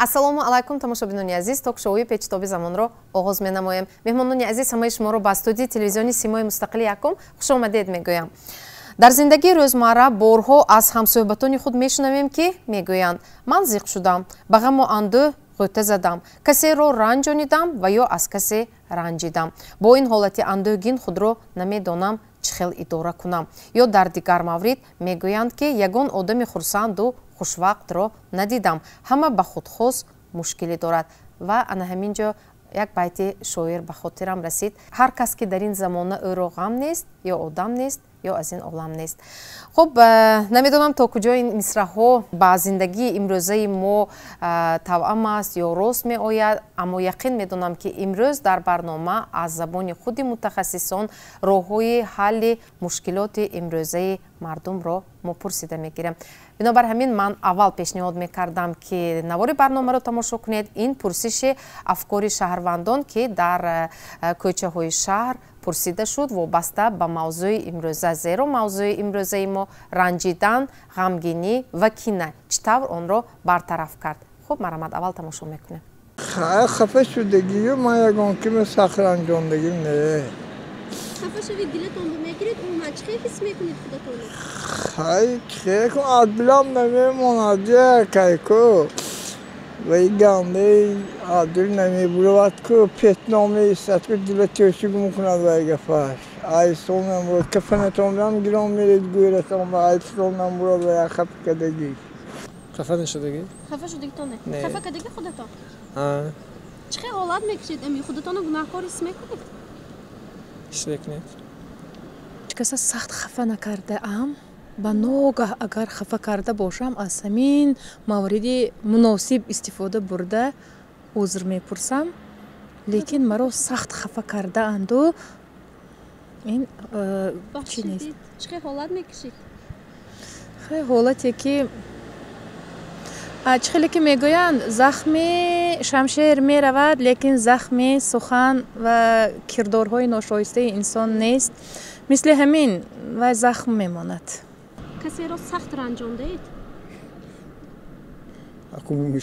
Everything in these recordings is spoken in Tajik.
Ассалому алайкум, тамошобинони азиз. Ток-шоуи «Печитоби замонро» оғоз менамоем. Меҳмонони азиз, ҳамаи шуморо ба студияи телевизиони «Симои мустақили якум» хушомадед мегӯям. Дар зиндагии рӯзмарра борҳо аз ҳамсӯҳбатони худ мешунавем, ки мегӯянд: «Ман зиқ шудам, ба ғаму андӯҳ ғӯта задам, касеро ранҷонидам ва ё аз касе ранҷидам. Бо ин ҳолати андӯҳгин худро намедонам чӣ хел идора кунам». Ё дар дигар маврид мегӯянд, ки ягон одами хурсанду хушвақтро надидам, ҳама ба худхос мушкилӣ дорад. Ва ана ҳамин ҷо як байти шоир ба хотирам расид: «Ҳар кас, ки дар ин замона ӯро ғам нест, ё одам нест, ё аз ин олам нест». Хуб, намедонам, то куҷо ин мисраҳо ба зиндагии имрӯзаи мо тавъам аст ё рост меояд, аммо яқин медонам, ки имрӯз дар барнома аз забони худи мутахассисон роҳҳои ҳалли мушкилоти имрӯзаи мардумро мо пурсида мегирем. Бинобар ҳамин ман аввал пешниҳод мекардам, ки навори барномаро тамошо кунед. Ин пурсиши афкори шаҳрвандон, ки дар кӯчаҳои шаҳр пурсида шуд, вобаста ба мавзӯи имрӯза, зеро мавзӯи имрӯзаи мо ранҷидан, ғамгинӣ ва кина, чӣ тавр онро бартараф кард. Хуб, марҳамат, аввал тамошо мекунем. Хафа шудагию ман ягон киме сахт ранҷондагим не. Хафа шавед, дилатон мегиред, умуман чӣ хел ҳис мекунед худатонро? Хай, чӣ кун, аз дилам намемонад кайку ва и гандаи аз дил намебуравад ку, пятно меистад ку, дила тӯши гум кунад. Вай гафаш айсон намбурад, кафанатонам гирон меред, гӯйратон ба айсон намбурад ва я хафа кардагӣ. Хафа нашудагӣ. Хафа шудагитон не? Хафа кардагӣ худатон? Чӣ хел ҳолат мекушед? Ами худатонро гунаҳкор ҳис мекунед? Ҳис мекунед. Каса сахт хафа накардаам. Ба ногаҳ агар хафа карда бошам, аз ҳамин мавриди муносиб истифода бурда узр мепурсам, лекин маро сахт хафа кардаанду ин чӣ нест. Чӣ хел ҳолат мекушед? Хеле ҳолате, ки чӣ хеле ки мегӯянд, захми шамшер меравад, лекин захми сухан ва кирдорҳои ношоистаи инсон нест. Мисли ҳамин вай захм мемонад. Касеро сахт ранҷондаед?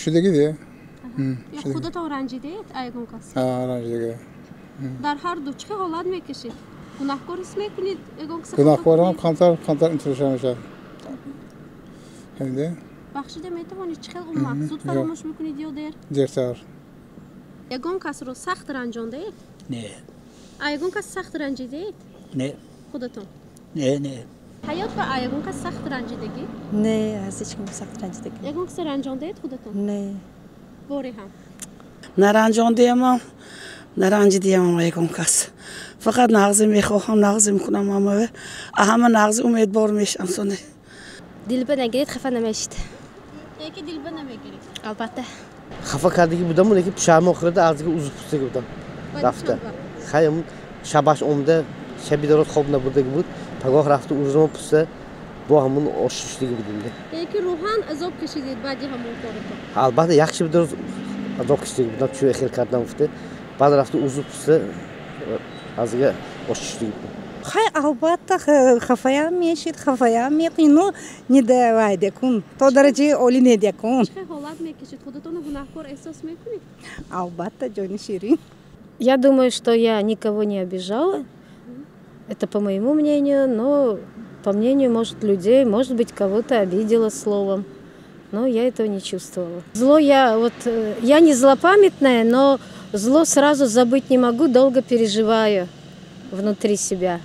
Шудагӣ де. Ё худатон ранҷидаед ягон кас? Ранҷидагӣ. Дар ҳар ду чӣ хел ҳолат мекашед? Гунаҳкор ҳис мекунед ягон каса? Гунаҳкорам камтар камтар интизор мешавад. Бахшида метавонед? Чӣ хел умуман, зуд фаромӯш мекунед ё дер? Дертар. Ягон касро сахт ранҷондаед? Не. А ягон кас сахт ранҷидаед? Не. Худатон? Не. Ҳаёт ба ягон кас сахт ранҷидагӣ? Не, аз ҳеҷ кам сахт ранҷидагӣ. Ягон каса ранҷондаед худатон? Не. Боре ҳам? Наранҷондаямам, наранҷидаямам ягон кас. Фақат нағзӣ мехоҳам, нағзӣ мекунам ҳама, ҳама нағзӣ умедвор мешавам соне. Дилба нагиред, хафа намешид. Яке дилба намегиред? Албатта. Хафа кардагӣ будаму, лекин пушаймон хӯрда азги узр пурсидагӣ будам рафта. Хай, шабаш омада, шаби дароз хоб набурдагӣ буд, пагоҳ рафта узрмо пурсида, бо ҳамун ошиштагӣ будем. Яъне ки рӯҳан азоб кашидед баъди ҳамон коротон? Албатта, як шаби дароз азоб кашидагӣ будам, чӯ хел кардам гуфта, баъд рафта узр пурсида, азга ошиштагӣ будам. Хай, албатта, хафаям мешид, хафаям мекунӣ, ну не давайдекун, то дараҷаи олӣ недекун. Чӣ хел ҳолат мекашед? Худатонро гунаҳкор эҳсос мекунед? Албатта, ҷони ширин. Я думаю, что я никого не обижала. Это по моему мнению, но по мнению, может, людей, может быть, кого-то обидела словом. Но я этого не чувствовала. Зло я, вот, я не злопамятная, но зло сразу забыть не могу, долго переживаю внутри себя.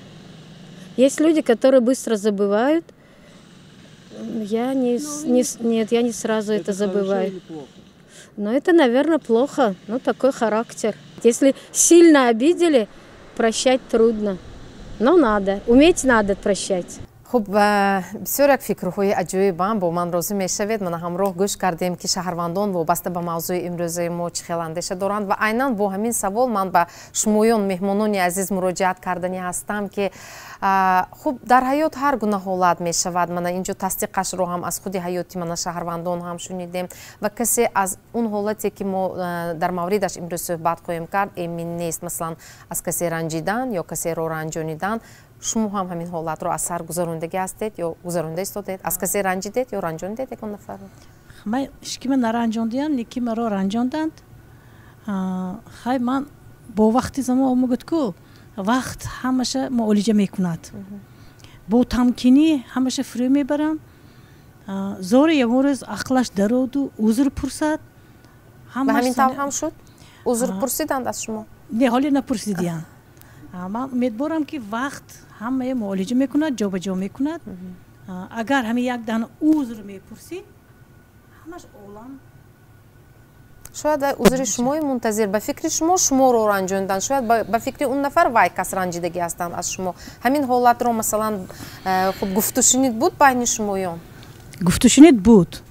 Есть люди, которые быстро забывают. Я не, нет, я не сразу это забываю. Но это, наверное, плохо. Ну, такой характер. Если сильно обидели, прощать трудно. Но надо. Уметь надо прощать. Хуб, бисёр як фикрҳои аҷоибам, бо ман розӣ мешавед. Мана ҳамроҳ гӯш кардем, ки шаҳрвандон вобаста ба мавзӯи имрӯзаи мо чӣ хел андеша доранд. Ва айнан бо ҳамин савол ман ба шумоён, меҳмонони азиз, муроҷиат карданӣ ҳастам, ки хуб, дар ҳаёт ҳар гуна ҳолат мешавад. Мана инҷо тасдиқашро ҳам аз худи ҳаёти мана шаҳрвандон ҳам шунидем. Ва касе аз он ҳолате, ки мо дар мавридаш имрӯз суҳбат хоҳем кард, эмин нест. Масалан, аз касе ранҷидан ё касеро ранҷонидан. Шумо ҳам ҳамин ҳолатро аз сар гузарондагӣ ҳастед ё гузаронда истодед? Аз касе ранҷидед ё ранҷондед ягон нафарро? Ман ҳечкима наранҷондиям, лекин маро ранҷонданд. Хай, ман бо вақти замон мегӯяд ку, вақт ҳамаша муолиҷа мекунад, бо тамкинӣ ҳамаша фурӯ мебарам. Зори ягон рӯз ақлаш дароду узр пурсад. Ба ҳамин тавр ҳам шуд? Узр пурсиданд аз шумо? Не, ҳоле напурсидиянд. Ман умедворам, ки вақт ҳамае муолиҷа мекунад, ҷобаҷо мекунад. Агар ҳамин як даҳна узр мепурсид, ҳамаш олам. Шояд вай узри шумои мунтазир, ба фикри шумо шуморо ранҷонданд, шояд ба фикри он нафар вай кас ранҷидагӣ ҳастанд аз шумо. Ҳамин ҳолатро, масалан, хуб, гуфтушунид буд байни шумоён? Гуфтушунид буд.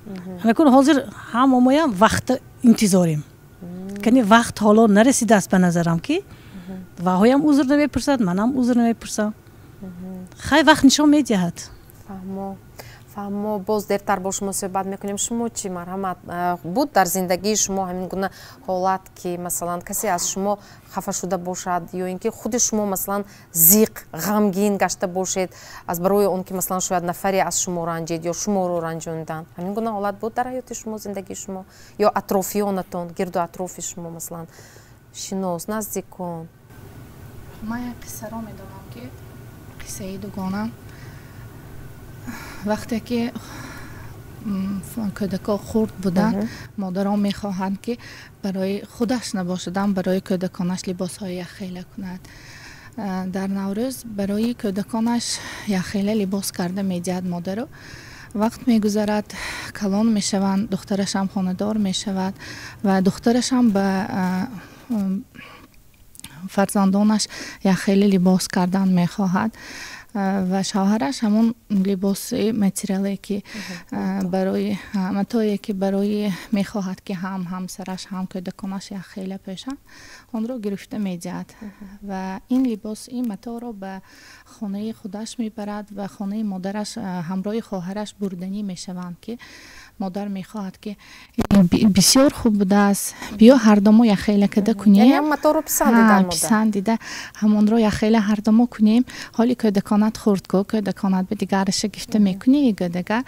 Ҳамакун ҳозир ҳамамоям вақта интизорем, кани вақт ҳоло нарасидааст. Ба назарам, ки ваҳоям узр намепурсад, манам узр намепурсам. Хай, вақт нишон медиҳад. Фаҳмо, фаҳмо. Боз дертар бо шумо суҳбат мекунем. Шумо чӣ, марҳамат? Буд дар зиндагии шумо ҳамин гуна ҳолат, ки, масалан, касе аз шумо хафа шуда бошад ё ин ки худи шумо, масалан, зиқ, ғамгин гашта бошед аз барои он ки, масалан, шояд нафаре аз шумо ранҷид ё шуморо ранҷонданд? Ҳамин гуна ҳолат буд дар ҳаёти шумо, зиндагии шумо ё атрофиёнатон, гирду атрофи шумо, масалан, шинос, наздикон? Ман як қиссаро медонам, ки қиссаи дугонам. Вақте ки кӯдако хурд буданд, модарон мехоҳанд, ки барои худаш набошадам, барои кӯдаконаш либосҳои яхела кунад. Дар Наврӯз барои кӯдаконаш яхела либос карда медиҳад модару. Вақт мегузарад, калон мешаванд, духтарашам хонадор мешавад ва духтарашам ба фарзандонаш яхеле либос кардан мехоҳад ва шавҳараш ҳамон либоси материале, ки барои матое, ки барои мехоҳад, ки ҳам ҳамсараш, ҳам кӯдаконаш якхела пӯшанд, онро гирифта медиҳад ва ин либос, ин маторо ба хонаи худаш мебарад ва хонаи модараш ҳамроҳи хоҳараш бурданӣ мешаванд, ки модар мехоҳад, ки бисёр хуб будааст, биё ҳардумо якхела када кунем. Писандида. Ҳамонро якхела ҳардумо кунем. Ҳоли кӯдаконат хурд ку, кӯдаконат ба дигараша гифта мекунӣ. Гӯдага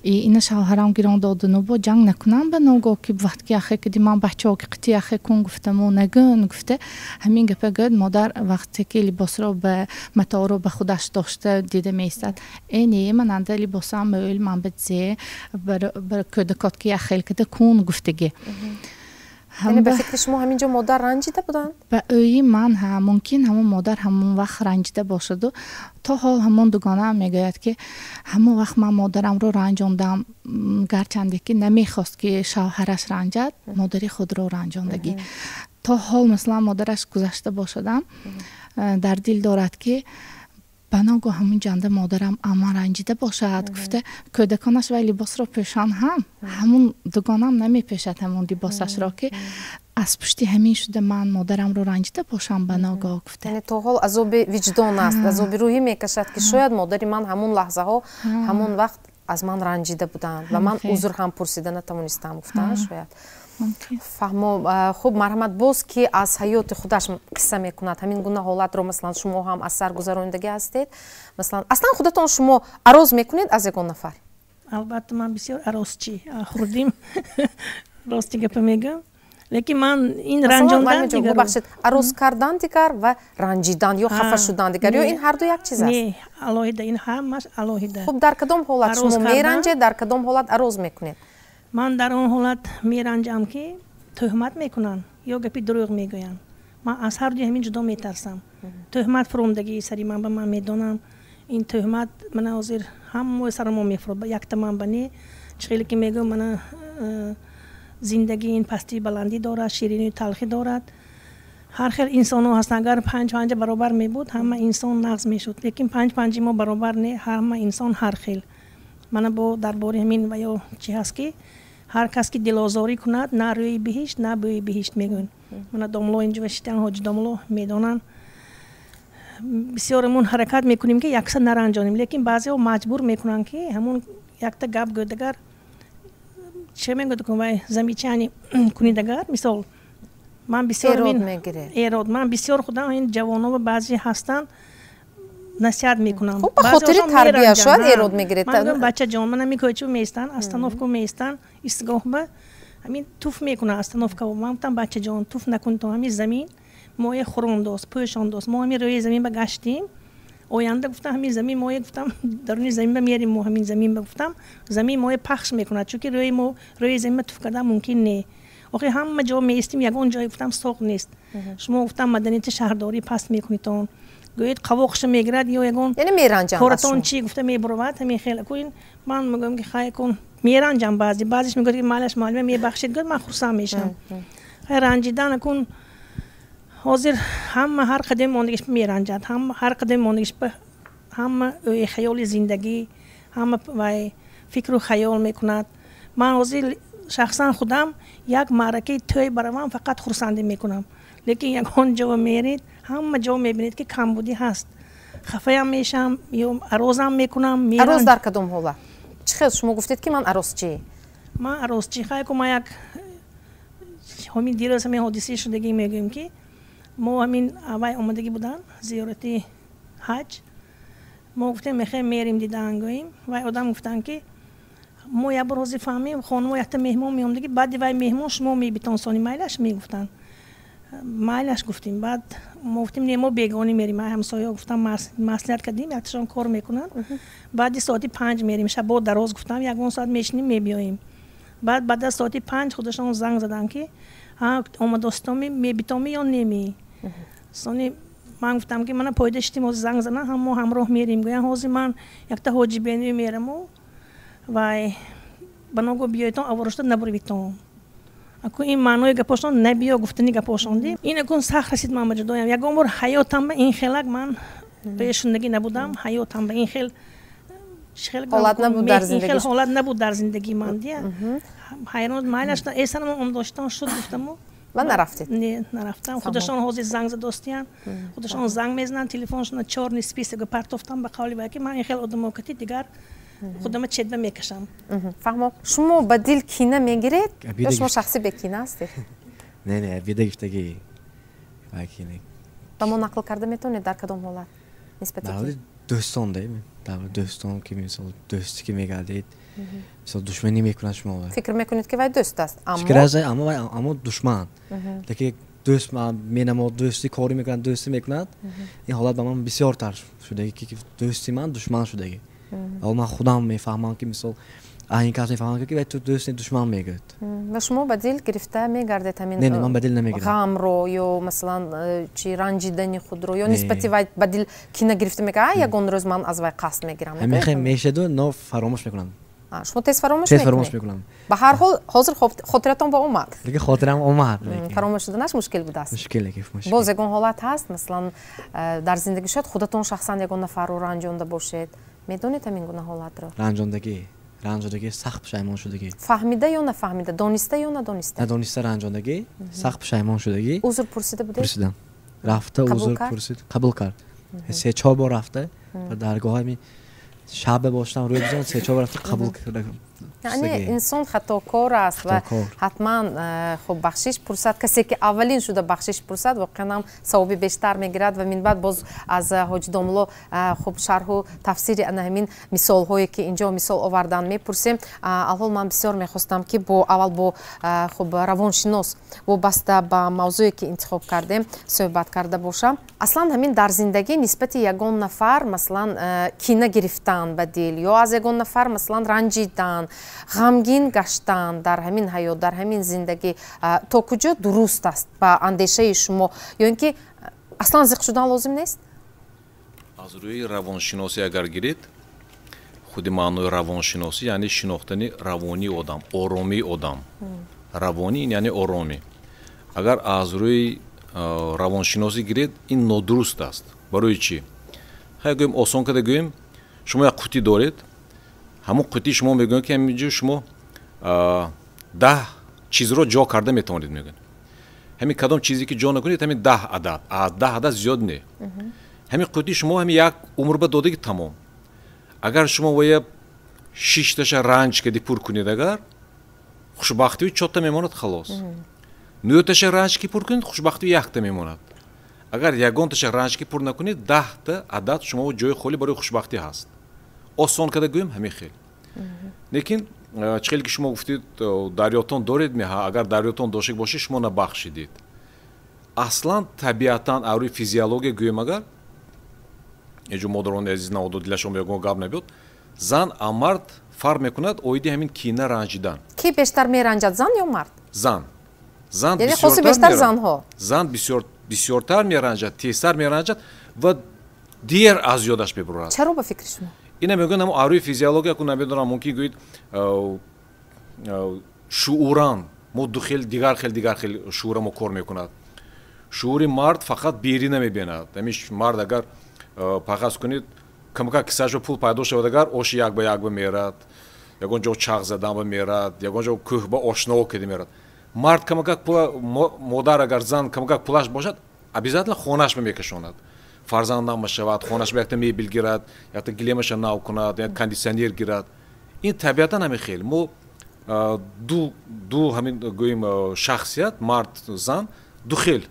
ина шавҳарам гирон додану бо ҷанг накунам ба ногоҳ, ки вақт ки яхе кади, ман бачаҳо ки қити яхе кун гуфтаму нагӯн гуфта. Ҳамин гапа гӯд. Модар вақте ки либосро ба маторо ба худаш дошта дида меистад: «Э, не, мананда либосам мӯил ман ба зе бар кӯдакот ки яхел када кун», гуфтагӣ. Яъне ба фикри шумо, ҳамин ҷо модар ранҷида буданд? Ба ӯи ман, ҳа, мумкин ҳамон модар ҳамон вақт ранҷида бошаду то ҳол ҳамон дугонаам мегӯяд, ки ҳамон вақт ман модарамро ранҷондам. Гарчанде ки намехост, ки шавҳараш ранҷад, модари худро ранҷондагӣ. То ҳол, масалан, модараш гузашта бошадам, дар дил дорад, ки ба ногоҳ ҳамун ҷанда модарам ама ранҷида бошад гуфта. Кӯдаконаш вай либосро пӯшанд ҳам, ҳамун дугонам намепӯшад ҳамун либосашро, ки аз пушти ҳамин шуда ман модарамро ранҷида бошам ба ногоҳ гуфта. Яъне то ҳол азоби виҷдон аст, азоби рӯҳӣ мекашад, ки шояд модари ман ҳамун лаҳзаҳо, ҳамун вақт аз ман ранҷида буданд ва ман узр ҳам пурсида натавонистам, гуфтан шояд. Фаҳмо. Хуб, марҳамат, боз ки аз ҳаёти худаш қисса мекунад ҳамин гуна ҳолатро? Масалан, шумо ҳам аз сар гузаронидагӣ ҳастед? Масалан, аслан худатон шумо ароз мекунед аз ягон нафар? Албатта, ман бисёр арозчӣ хурдим, рости гапа мегӯям, лекин ман ин ранҷондан. Бубахшед, ароз кардан дигар ва ранҷидан ё хафа шудан дигар ё ин ҳарду як чиз аст? Не, алоҳида, ин ҳамаш алоҳида. Хуб, дар кадом ҳолат шумо меранҷед, дар кадом ҳолат ароз мекунед? Ман дар он ҳолат меранҷам, ки тӯҳмат мекунанд ё гапи дурӯғ мегӯянд. Ман аз ҳарду ҳамин ҷудо метарсам. Тӯҳмат фуромдагии сари ман ба ман медонам, ин тӯҳмат мана ҳозир ҳамаи сарамо мефурод, якта ман ба не. Чӣ хеле ки мегӯям, мана зиндагӣ ин пастии баландӣ дорад, ширинию талхӣ дорад, ҳар хел инсонҳо ҳастанд. Агар панҷ панҷа баробар мебуд, ҳама инсон нағз мешуд, лекин панҷ панҷи мо баробар не, ҳама инсон ҳар хел. Мана бо дар бори ҳамин ва ё чӣ ҳаст, ки ҳар кас ки дилозорӣ кунад, на рӯи биҳишт, на бӯи биҳишт мегӯянд. Мана домло инҷо шитан, ҳоҷи домло медонанд. Бисёремон ҳаракат мекунем, ки якса наранҷонем, лекин баъзеҳо маҷбур мекунанд, ки ҳамун якта гап гӯдагар, чӣ мегӯяд, вай замечание кунидагар, мисол, ман бисёр эрод. Ман бисёр худам ин ҷавоно баъзе ҳастанд. насиҳат мекунам. Хуб, ба хотири тарбия шояд эрод мегиред. Ман мегӯям, бачаҷон, ман ҳамин кӯча меистанд, остановка меистанд, истгоҳ ба ҳамин туф мекунанд остановка. Ман гуфтам, бачаҷон, туф накун, то ҳамин замин моя хӯрондост, пӯшондост. Мо ҳамин рӯи замин ба гаштем. Оянда гуфтам ҳамин замин моя, гуфтам даруни замин ба мерем, мо ҳамин замин ба, гуфтам замин моя пахш мекунад, чунки рӯи мо рӯи замин ба туф кардан мумкин не. Охи ҳама ҷо меистем, ягон ҷое гуфтам соқ нест. Шумо гуфтам маданияти шаҳрдорӣ паст мекунитон. Гӯед қавоқша мегирад ё ягон яъне меранҷанд коратон чӣ гуфта мебуровад ҳамин хел. Ку ин ман мегӯям ки хай кун, меранҷам баъзе, баъзеш мегӯяд ки майлаш муаллима, мебахшед, гӯяд, ман хурсанд мешавам. Хай ранҷидан кун, ҳозир ҳама ҳар қадами мондагиш меранҷад, ҳама ҳар қадами мондагиш ҳама хаёли зиндагӣ, ҳама вай фикру хаёл мекунад. Ман ҳозир шахсан худам як маъракаи тӯй баравам, фақат хурсандӣ мекунам, лекин ягон ҷо меред, ҳама ҷо мебинед ки камбудӣ ҳаст, хафаям мешавам ё арозам мекунам. Ароз дар кадом ҳолат? Чӣ хел шумо гуфтед ки ман арозчӣ? Ман арозчӣ, хай ку ман як ҳамин дирӯз ҳамин ҳодисаи шудагӣ мегӯем ки мо ҳамин аввай омадагӣ буданд зиёрати ҳаҷ. Мо гуфтем мехоҳем мерем дидан, гӯем. Вай одам гуфтанд ки мо як бор ҳозир фаҳмем, хонамо якта меҳмон меомдагӣ, баъди вай меҳмон шумо мебитон, сони майлаш мегуфтанд. Майлаш гуфтем. Баъд мо гуфтем не, мо бегонӣ мерем, ҳамсояҳо гуфтам маслиҳат кардем, якташон кор мекунанд, баъди соати 5 мерем, шабо дароз гуфтам, ягон соат мешинем, мебиёем. Баъд аз соати 5 худашон занг заданд ки омадостоми, мебитоми ё неми. Сони ман гуфтам ки мана пойда шитим, ҳозир занг занам, ҳам мо ҳамроҳ мерем. Гӯянд ҳозир ман якта ҳоҷибенӣ мераму вай ба ногоҳ биёедтон, аворошта набуривитон. Аку ин маънои гапошон набиё гуфтани гапошон ди. Ин акун сахт расид ман ба ҷудоям. Ягон бор ҳаётам ба ин хелак ман шундагӣ набудам, ҳаётам ба ин хел ҳолат набуд дар ин хел ҳолат набуд дар зиндагии ман дия. Ҳайрон майлаш эсанам омдоштан шуд, гуфтаму ва нарафтед? Не, нарафтам. Худашон ҳозир занг задостиян, худашон занг мезананд, телефоншона чёрный список партофтам, ба қавли вай ки ман ин хел одамо кати дигар худама чедба мекашам. Фаҳмо, шумо ба дил кина мегиред ё шумо шахси бекина ҳастед? Не, бида гифтагӣ. Ба мо нақл карда метавонед, дар кадом ҳолат, нисбати ки? Дӯстон да, дӯстон ки мисол дӯсти ки мегардед, мисол душманӣ мекунад шумо. Фикр мекунед ки вай дӯст аст, аммо аммо душман. Лекин дӯст менамод, дӯстӣ корӣ мекунад, дӯстӣ мекунад. Ин ҳолат ба ман бисёртар шудагӣ ки дӯсти ман душман шудагӣ. Ва ман худам мефаҳмам ки мисол ин кас мефаҳмам ки вай ту дӯст не, душман мегӯяд. Ва шумо ба дил гирифта мегардед ҳамин Не, ман ба дил намегирам. Ғамро ё масалан чи ранҷидани худро ё нисбати вай ба дил кина гирифта мега, ягон рӯз ман аз вай қасд мегирам? Ҳамин мешаду, но фаромӯш мекунам. Шумо тез фаромӯш? Тез фаромӯш мекунам. Ба ҳар ҳол ҳозир хотиратон ба омад. Лекин хотирам омад. Фаромӯш шуданаш мушкил будааст. Мушкил, лекин мушкил. Боз ягон ҳолат ҳаст, масалан дар зиндагӣ шояд худатон шахсан ягон нафарро ранҷонда бошед, медонед ҳамин гуна ҳолатро? Ранҷондагӣ, ранҷондагӣ, сахт пушаймон шудагӣ. Фаҳмида ё нафаҳмида, дониста ё надониста? Надониста ранҷондагӣ, сахт пушаймон шудагӣ. Узр пурсида будед? Пурсидам, рафта узр пурсид, қабул кард. 3-4 бор рафта ба даргоҳи шабе боштам, рӯи бизон 3-4 бор рафта қабул кард. Яъне инсон хатокор аст ва ҳатман хуб бахшиш пурсад. Касе ки аввалин шуда бахшиш пурсад, воқеан ҳам савоби бештар мегирад. Ва минбаъд боз аз ҳоҷи домулло хуб шарҳу тафсири ана ҳамин мисолҳое ки инҷо мисол овардан мепурсем. Алҳол ман бисёр мехостам ки бо аввал бо хуб равоншинос вобаста ба мавзӯе ки интихоб кардем суҳбат карда бошам. Аслан ҳамин дар зиндагӣ нисбати ягон нафар масалан кина гирифтан ба дил ё аз ягон нафар масалан ранҷидан, ғамгин гаштан дар ҳамин ҳаёт, дар ҳамин зиндагӣ то куҷо дуруст аст ба андешаи шумо, ё ин ки аслан зиқ шудан лозим нест? Аз рӯи равоншиносӣ агар гиред, худи маънои равоншиносӣ яъне шинохтани равонии одам, оромии одам. Равонӣ яъне оромӣ. Агар аз рӯи равоншиносӣ гиред, ин нодуруст аст. Барои чӣ? Хай гӯем, осон карда гӯем, шумо як қутӣ доред, ҳамон қутӣ шумо мегӯянд ки ҳаминҷо шумо 10 чизро ҷо карда метавонед, мегӯянд. Ҳамин кадом чизе ки ҷо накунед, ҳамин 10 адад, аз 10 адад зиёд не. Ҳамин қутӣ шумо ҳамин як умр ба додаги тамом. Агар шумо вая шишташа ранҷ кади пур кунед, агар хушбахтии чотта мемонад, халос. Нӯташа ранҷ ки пур кунед, хушбахтии якта мемонад. Агар ягонташа ранҷ ки пур накунед, 10та адад шумо ҷои холӣ барои хушбахтӣ ҳаст. Осон карда гӯем ҳамин хел. Лекин чӣ хеле ки шумо гуфтед, дарётон доред меҳа, агар дарётон дошта бошед, шумо набахшидед. Аслан табиатан аз рӯи физиология гӯем агар, эҷо модарони азиз наводу дилашон ягон гап набиёд, зан а мард фарқ мекунад оиди ҳамин кина ранҷидан. Ки бештар меранҷад, зан ё мард? Зан. Зан яъне хоси бештар занҳо. Зан бисёртар меранҷад, тезтар меранҷад ва дер аз ёдаш мебурад. Чаро ба фикри шумо? Ина мегӯянд ҳамо аз рӯи физиология, ку намедонам, мумкин гӯед шууран мо ду хел дигар хел шуура мо кор мекунад. Шуури мард фақат бери намебинад. Ҳамин мард агар пағаз кунед, камака кисаашо пул пайдо шавад, агар оши як ба як ба мерад, ягон ҷо чағ задан ба мерад, ягон ҷо кӯҳ ба ошно кида мерад. Мард камакак пула, модар агар зан камакак пулаш бошад, обязательно хонаш ба мекашонад. Фарзандам шавад, хонаш ба якта мебел гирад, якта гилемаша нав кунад, як кондитсионер гирад. Ин табиатан ҳамин хел. Мо ду ҳамин гӯем шахсият, мард, зан, ду хел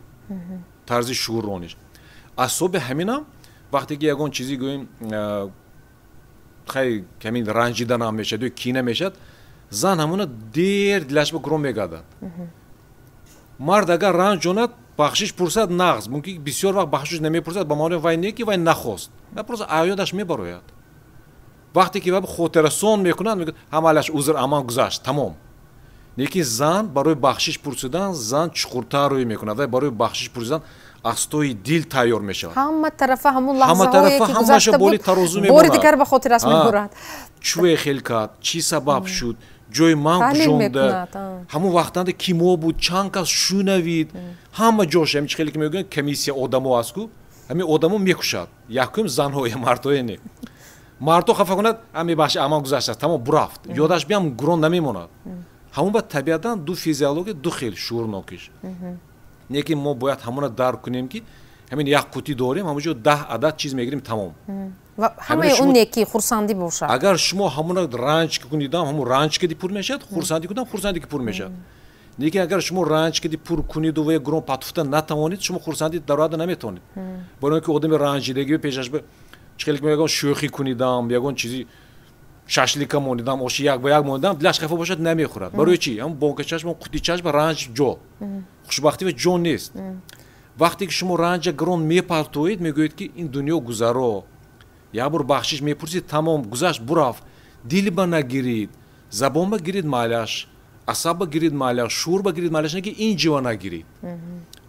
тарзи шууррониш. Асоби ҳаминам вақте ки ягон чизи гӯем хай ҳамин ранҷиданам мешавад ё кина мешавад, зан ҳамона дер дилаш ба гурон мегардад. Мард агар ранҷонад, бахшиш пурсад нағз, мумкин бисёр вақт бахшиш намепурсад, ба маънои вай не ки вай нахост, вай просто аёдаш мебарояд. Вақте ки вай хотирасон мекунад, мегӯяд ҳамалаш узр аман гузашт, тамом. Лекин зан барои бахшиш пурсидан, зан чуқуртар рӯй мекунад, вай барои бахшиш пурсидан аз тои дил тайёр мешавад. Ҳама тарафа ҳамон лаҳзаҳое ки гузашта буд, бори дигар ба хотираш мебурад. Чӯе хел кард, чӣ сабаб шуд, ҷои ман куҷонда, ҳамон вақтанда ки мо буд, чанд кас шунавид, ҳама ҷош ҳамин чӣ хеле ки мегӯянд комиссия одамо аст ку, ҳамин одамо мекушад. Якум занҳое, мардҳое не. Мардҳо хафа кунад, мебахши, аман гузаштааст, тамом бурафт. Ёдаш биям гурон намемонад. Ҳамон ба табиатан ду физиология, ду хел шуурнокиш. Не ки мо бояд ҳамона дарк кунем ки ҳамин як қутӣ дорем, ҳамон ҷо 10 адад чиз мегирем, тамом. Ва ҳамаи он неки хурсандӣ бошад. Агар шумо ҳамона ранҷ кунидам, ҳамон ранҷ киди пур мешавад, хурсандӣ кунам, хурсандӣ ки пур мешавад. Лекин агар шумо ранҷ киди пур куниду ва гурон патуфта натавонед, шумо хурсандӣ дарояда наметавонед. Барои он ки одами ранҷидагӣ пешаш ба чӣ хеле ки ягон шӯхӣ кунидам, ягон чизи шашлика монидам, оши як ба як монидам, дилаш хафа бошад намехӯрад. Барои чӣ? Ҳамон бонкачаш, ҳамон қутичаш ба ранҷ ҷо. Хушбахтӣ ва ҷо нест. Вақте ки шумо ранҷа гирон мепартоед, мегӯед ки ин дунё гузаро. Як бор бахшиш мепурсид, тамом, гузашт, бурафт. Дил ба нагирид, забон ба гирид маляш, асаб ба гирид маляш, шуур ба гирид маляш, не ки ин ҷива нагирид.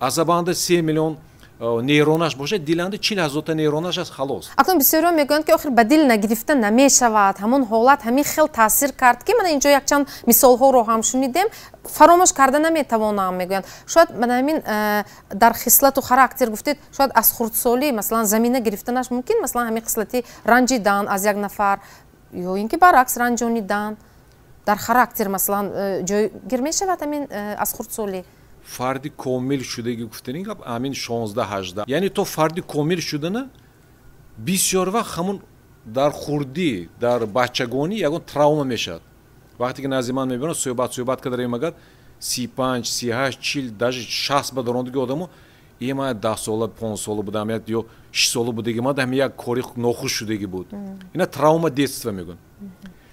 Асабанда 3 миллион нейронаш бошад, диланда 40 ҳазорта нейронаш аст, халос. Акнун бисёриҳо мегӯянд ки охир ба дил нагирифта намешавад. Ҳамон ҳолат ҳамин хел таъсир кард ки мана инҷо якчанд мисолҳоро ҳам шунидем, фаромӯш карда наметавонам мегӯянд. Шояд мана ҳамин дар хислату характер гуфтед, шояд аз хурдсолӣ масалан замина гирифтанаш мумкин, масалан ҳамин хислати ранҷидан аз як нафар ё ин ки баръакс ранҷонидан дар характер масалан ҷойгир мешавад ҳамин аз хурдсолӣ. Фарди комил шудаги гуфтанин гап ҳамин 16-18, яъне то фарди комил шудана бисёр вақт ҳамон дар хурдӣ, дар бачагонӣ ягон травма мешавад. Вақте ки назди ман мебинанд, суҳбат кардаем, агар 35, 38, 40, даже 60 ба дарондиги одамо, е ман 10 сола, 5 сола будам ё 6 сола будаги, ман ҳамин як кори нохуш шудаги буд. Ина травма детства мегӯянд.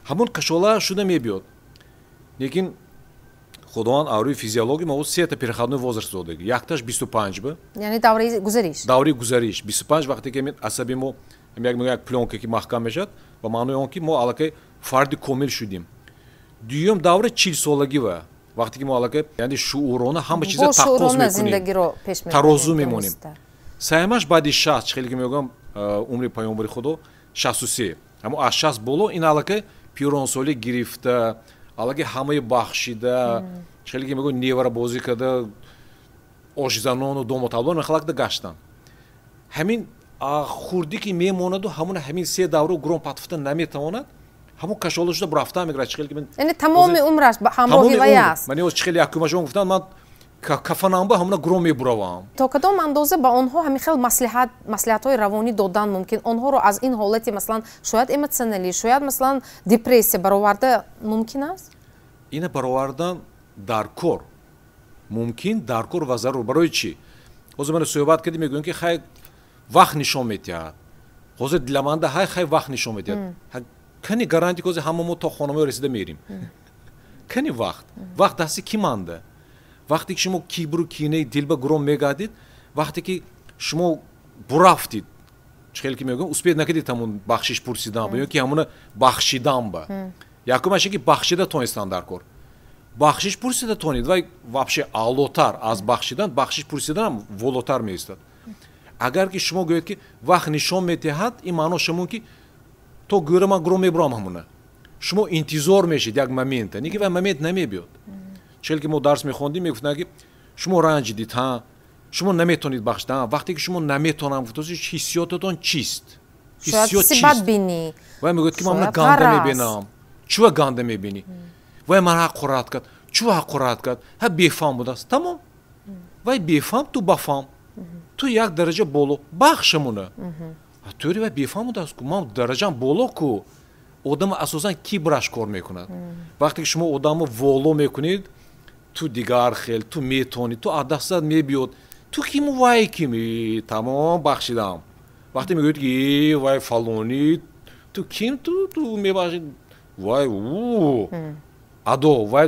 Ҳамон кашола шуда мебиёд. Лекин Худованд аз рӯи физиология мо сета переходной возраст додаги. Якташ 25 ба. Яъне давраи гузариш. Давраи гузариш. 25 вақте ки асаби мо як плёнка ки маҳкам мешавад, ба маънои он ки мо аллакай фарди комил шудем. Дуюм давра 40 солагӣ ва вақте ки мо аллакай яъне шуурона ҳама чиза таққос мекунем, тарозу мемонем. Сеюмаш баъди 60, хеле ки мегӯям умри паёмбари Худо 63. Ҳамо аз 60 боло ин аллакай пиронсолӣ гирифта, аллакай ҳамаи бахшида, хеле ки мегӯям невара бозӣ карда, ошзанону домоталбон халақда гаштанд. Ҳамин хурдӣ ки мемонаду ҳамон ҳамин се давру гурон патуфта наметавонад, ҳамон кашола шуда бурафта мегирад. Чӣ хеле ки яъне тамоми умраш ҳамроҳи вай аст. Ман чӣ хеле якумашон гуфтанд, ман кафанамба ҳамона гурон мебуравам. То кадом андоза ба онҳо ҳамин хел маслиҳатҳои равонӣ додан мумкин? Онҳоро аз ин ҳолати масалан шояд эмотсионалӣ, шояд масалан депрессия бароварда мумкин аст? Ина баровардан дар кор мумкин, дар кор ва зарур. Барои чӣ? Ҳозир мана суҳбат кардем, мегӯем ки хай вақт нишон медиҳад. Ҳозир диламанда ҳай хай вақт нишон медиҳад. Кани гарантия ки ҳозир ҳама мо то хонамоё расида мерим? Кани вақт? Вақт дасти ки манда? Вақте ки шумо кибру кинаи дил ба гуром мегардид, вақте ки шумо бурафтид, чӣ хеле ки мегӯям, успед накардид ҳамун бахшиш пурсидан ба ё ки ҳамуна бахшидан ба. Якумаш ки бахшида тонистан дар кор. Бахшиш пурсида тонид, вай вообще аълотар аз бахшидан, бахшиш пурсиданам волотар меистад. Агар ки шумо гӯед ки вақт нишон медиҳад, ин маъно шумо ки то гӯра ман гуром мебурам ҳамуна. Шумо интизор мешед як момента, не ки вай момент намебиёд. Чел ки мо дарс мехондем, мегуфтанд ки шумо ранҷидид, ҳа, шумо наметонед бахшидан. Вақте ки шумо наметонам гуфтоси, ҳиссиётатон чист? Ҳиссиёт чист? Вай мегӯяд ки ман мана ганда мебинам. Чува ганда мебинӣ? Вай ман ҳақорат кард. Чува ҳақорат кард? Ҳа бефаҳм будааст. Тамом. Вай бефаҳм, ту бафаҳм. Ту як дараҷа боло бахшамуна. Тӯри вай бефаҳм будааст ку, ман дараҷам боло ку. Одам асосан кибраш кор мекунад. Вақте ки шумо одамро воло мекунед, ту дигар хел, ту метонӣ, ту аз дастат мебиёд. Ту киму вай кими? Тамом бахшидам. Вақте мегӯед ки вай фалонӣ, ту ким ту мебахшӣ? Вай у адо, вай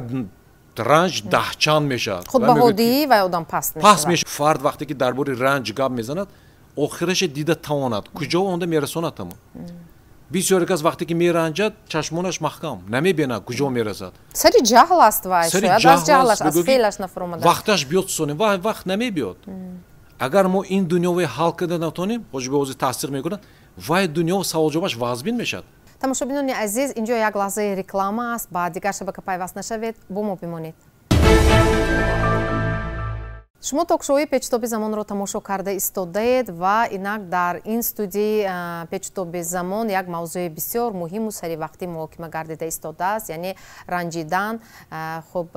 ранҷ даҳчанд мешавад. Худбаҳодиӣ вай одам паст мешавад. Паст мешавад. Фард вақте ки дар бораи ранҷ гап мезанад, охираша дида тавонад. Куҷо онда мерасонад тамом. Бисёре кас вақте ки меранҷад, чашмонаш маҳкам, намебинад куҷо мерасад. Сари ҷаҳл аст вай, шояд аз ҷаҳлаш, аз феълаш нафаромада. Вақташ биёд сонем, вай вақт намебиёд. Агар мо ин дунёве ҳал карда натонем, ҳоҷи ба ҳозир тасдиқ мекунад, вай дунё саволҷавобаш вазбин мешавад. Тамошобинони азиз, инҷо як лаҳзаи реклама аст, ба дигар шабака пайваст нашавед, бо мо бимонед. Шумо ток-шоуи Печтоби замонро тамошо карда истодаед ва инак дар ин студияи Печтоби замон як мавзӯи бисёр муҳиму саривақтӣ муҳокима гардида истодааст, яъне ранҷидан, хуб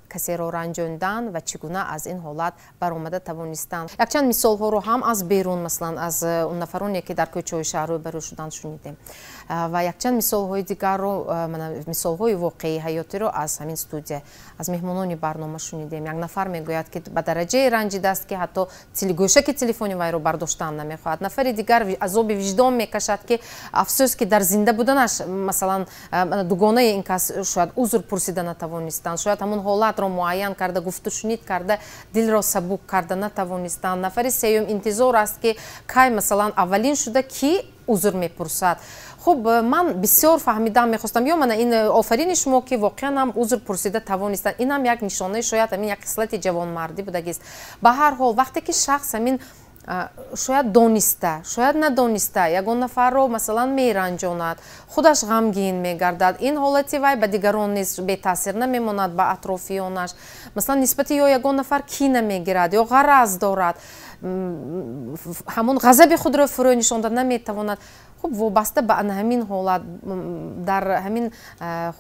касеро ранҷондан ва чӣ гуна аз ин ҳолат баромада тавонистан. Якчанд мисолҳоро ҳам аз берун, масалан аз он нафароне ки дар кӯчаҳои шаҳр рӯбарӯ шуданд шунидем ва якчанд мисолҳои дигарро, мисолҳои воқеии ҳаётиро аз ҳамин студия, аз меҳмонони барнома шунидем. Як нафар мегӯяд ки ба дараҷаи ранҷидааст ки ҳатто гӯшаки телефони вайро бардоштан намехоҳад. Нафари дигар азоби виҷдон мекашад ки афсӯс ки дар зинда буданаш, масалан, дугонаи ин кас шояд узр пурсида натавонистанд, шояд ҳамон ҳолатро муайян карда, гуфтушунид карда, дилро сабук карда натавонистанд. Нафари сеюм интизор аст ки кай, масалан, аввалин шуда ки узр мепурсад. Хуб, ман бисёр фаҳмидан мехостам, ё мана ин офарини шумо ки воқеан ҳам узр пурсида тавонистанд, ин ҳам як нишонаи шояд ҳамин як хислати ҷавонмардӣ будагист. Ба ҳар ҳол, вақте ки шахс ҳамин шояд дониста, шояд надониста, ягон нафарро масалан меранҷонад, худаш ғамгин мегардад, ин ҳолати вай ба дигарон низ бетаъсир намемонад, ба атрофиёнаш, масалан нисбати ё ягон нафар кина мегирад ё ғараз дорад, ҳамон ғазаби худро фурӯ нишонда наметавонад. Хуб, вобаста ба ана ҳамин ҳолат дар ҳамин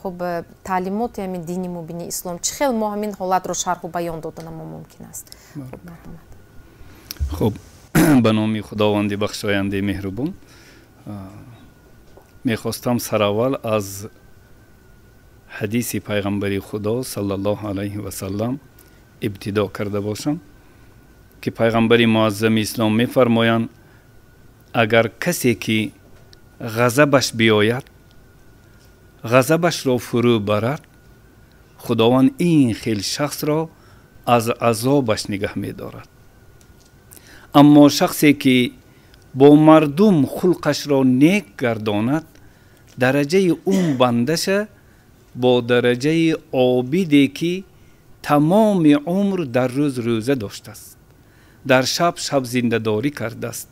хуб таълимоти ҳамин дини мубини ислом чӣ хел мо ҳамин ҳолатро шарҳу баён доданамо мумкин аст? Хуб, ба номи Худованди бахшояндаи меҳрубон мехостам сараввал аз ҳадиси пайғамбари Худо саллаллоҳу алайҳи васаллам ибтидо карда бошам ки пайғамбари муаззами ислом мефармоянд: агар касе ки ғазабаш биёяд, ғазабашро фурӯ барад, Худованд ин хел шахсро аз азобаш нигаҳ медорад. Аммо шахсе ки бо мардум хулқашро нек гардонад, дараҷаи он бандаша бо дараҷаи обиде ки тамоми умр дар рӯз рӯза доштааст, дар шаб шаб зиндадорӣ кардааст,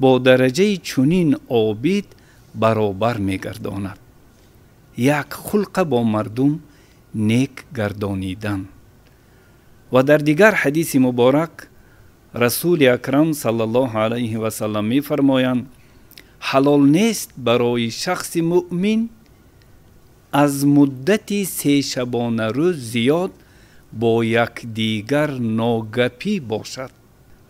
бо дараҷаи чунин обид баробар мегардонад. Як хулқа бо мардум нек гардонидан. Ва дар дигар ҳадиси муборак Расули Акрам саллаллоҳу алайҳи васаллам мефармоянд: ҳалол нест барои шахси муъмин аз муддати се шабонарӯз зиёд бо якдигар ногапӣ бошад.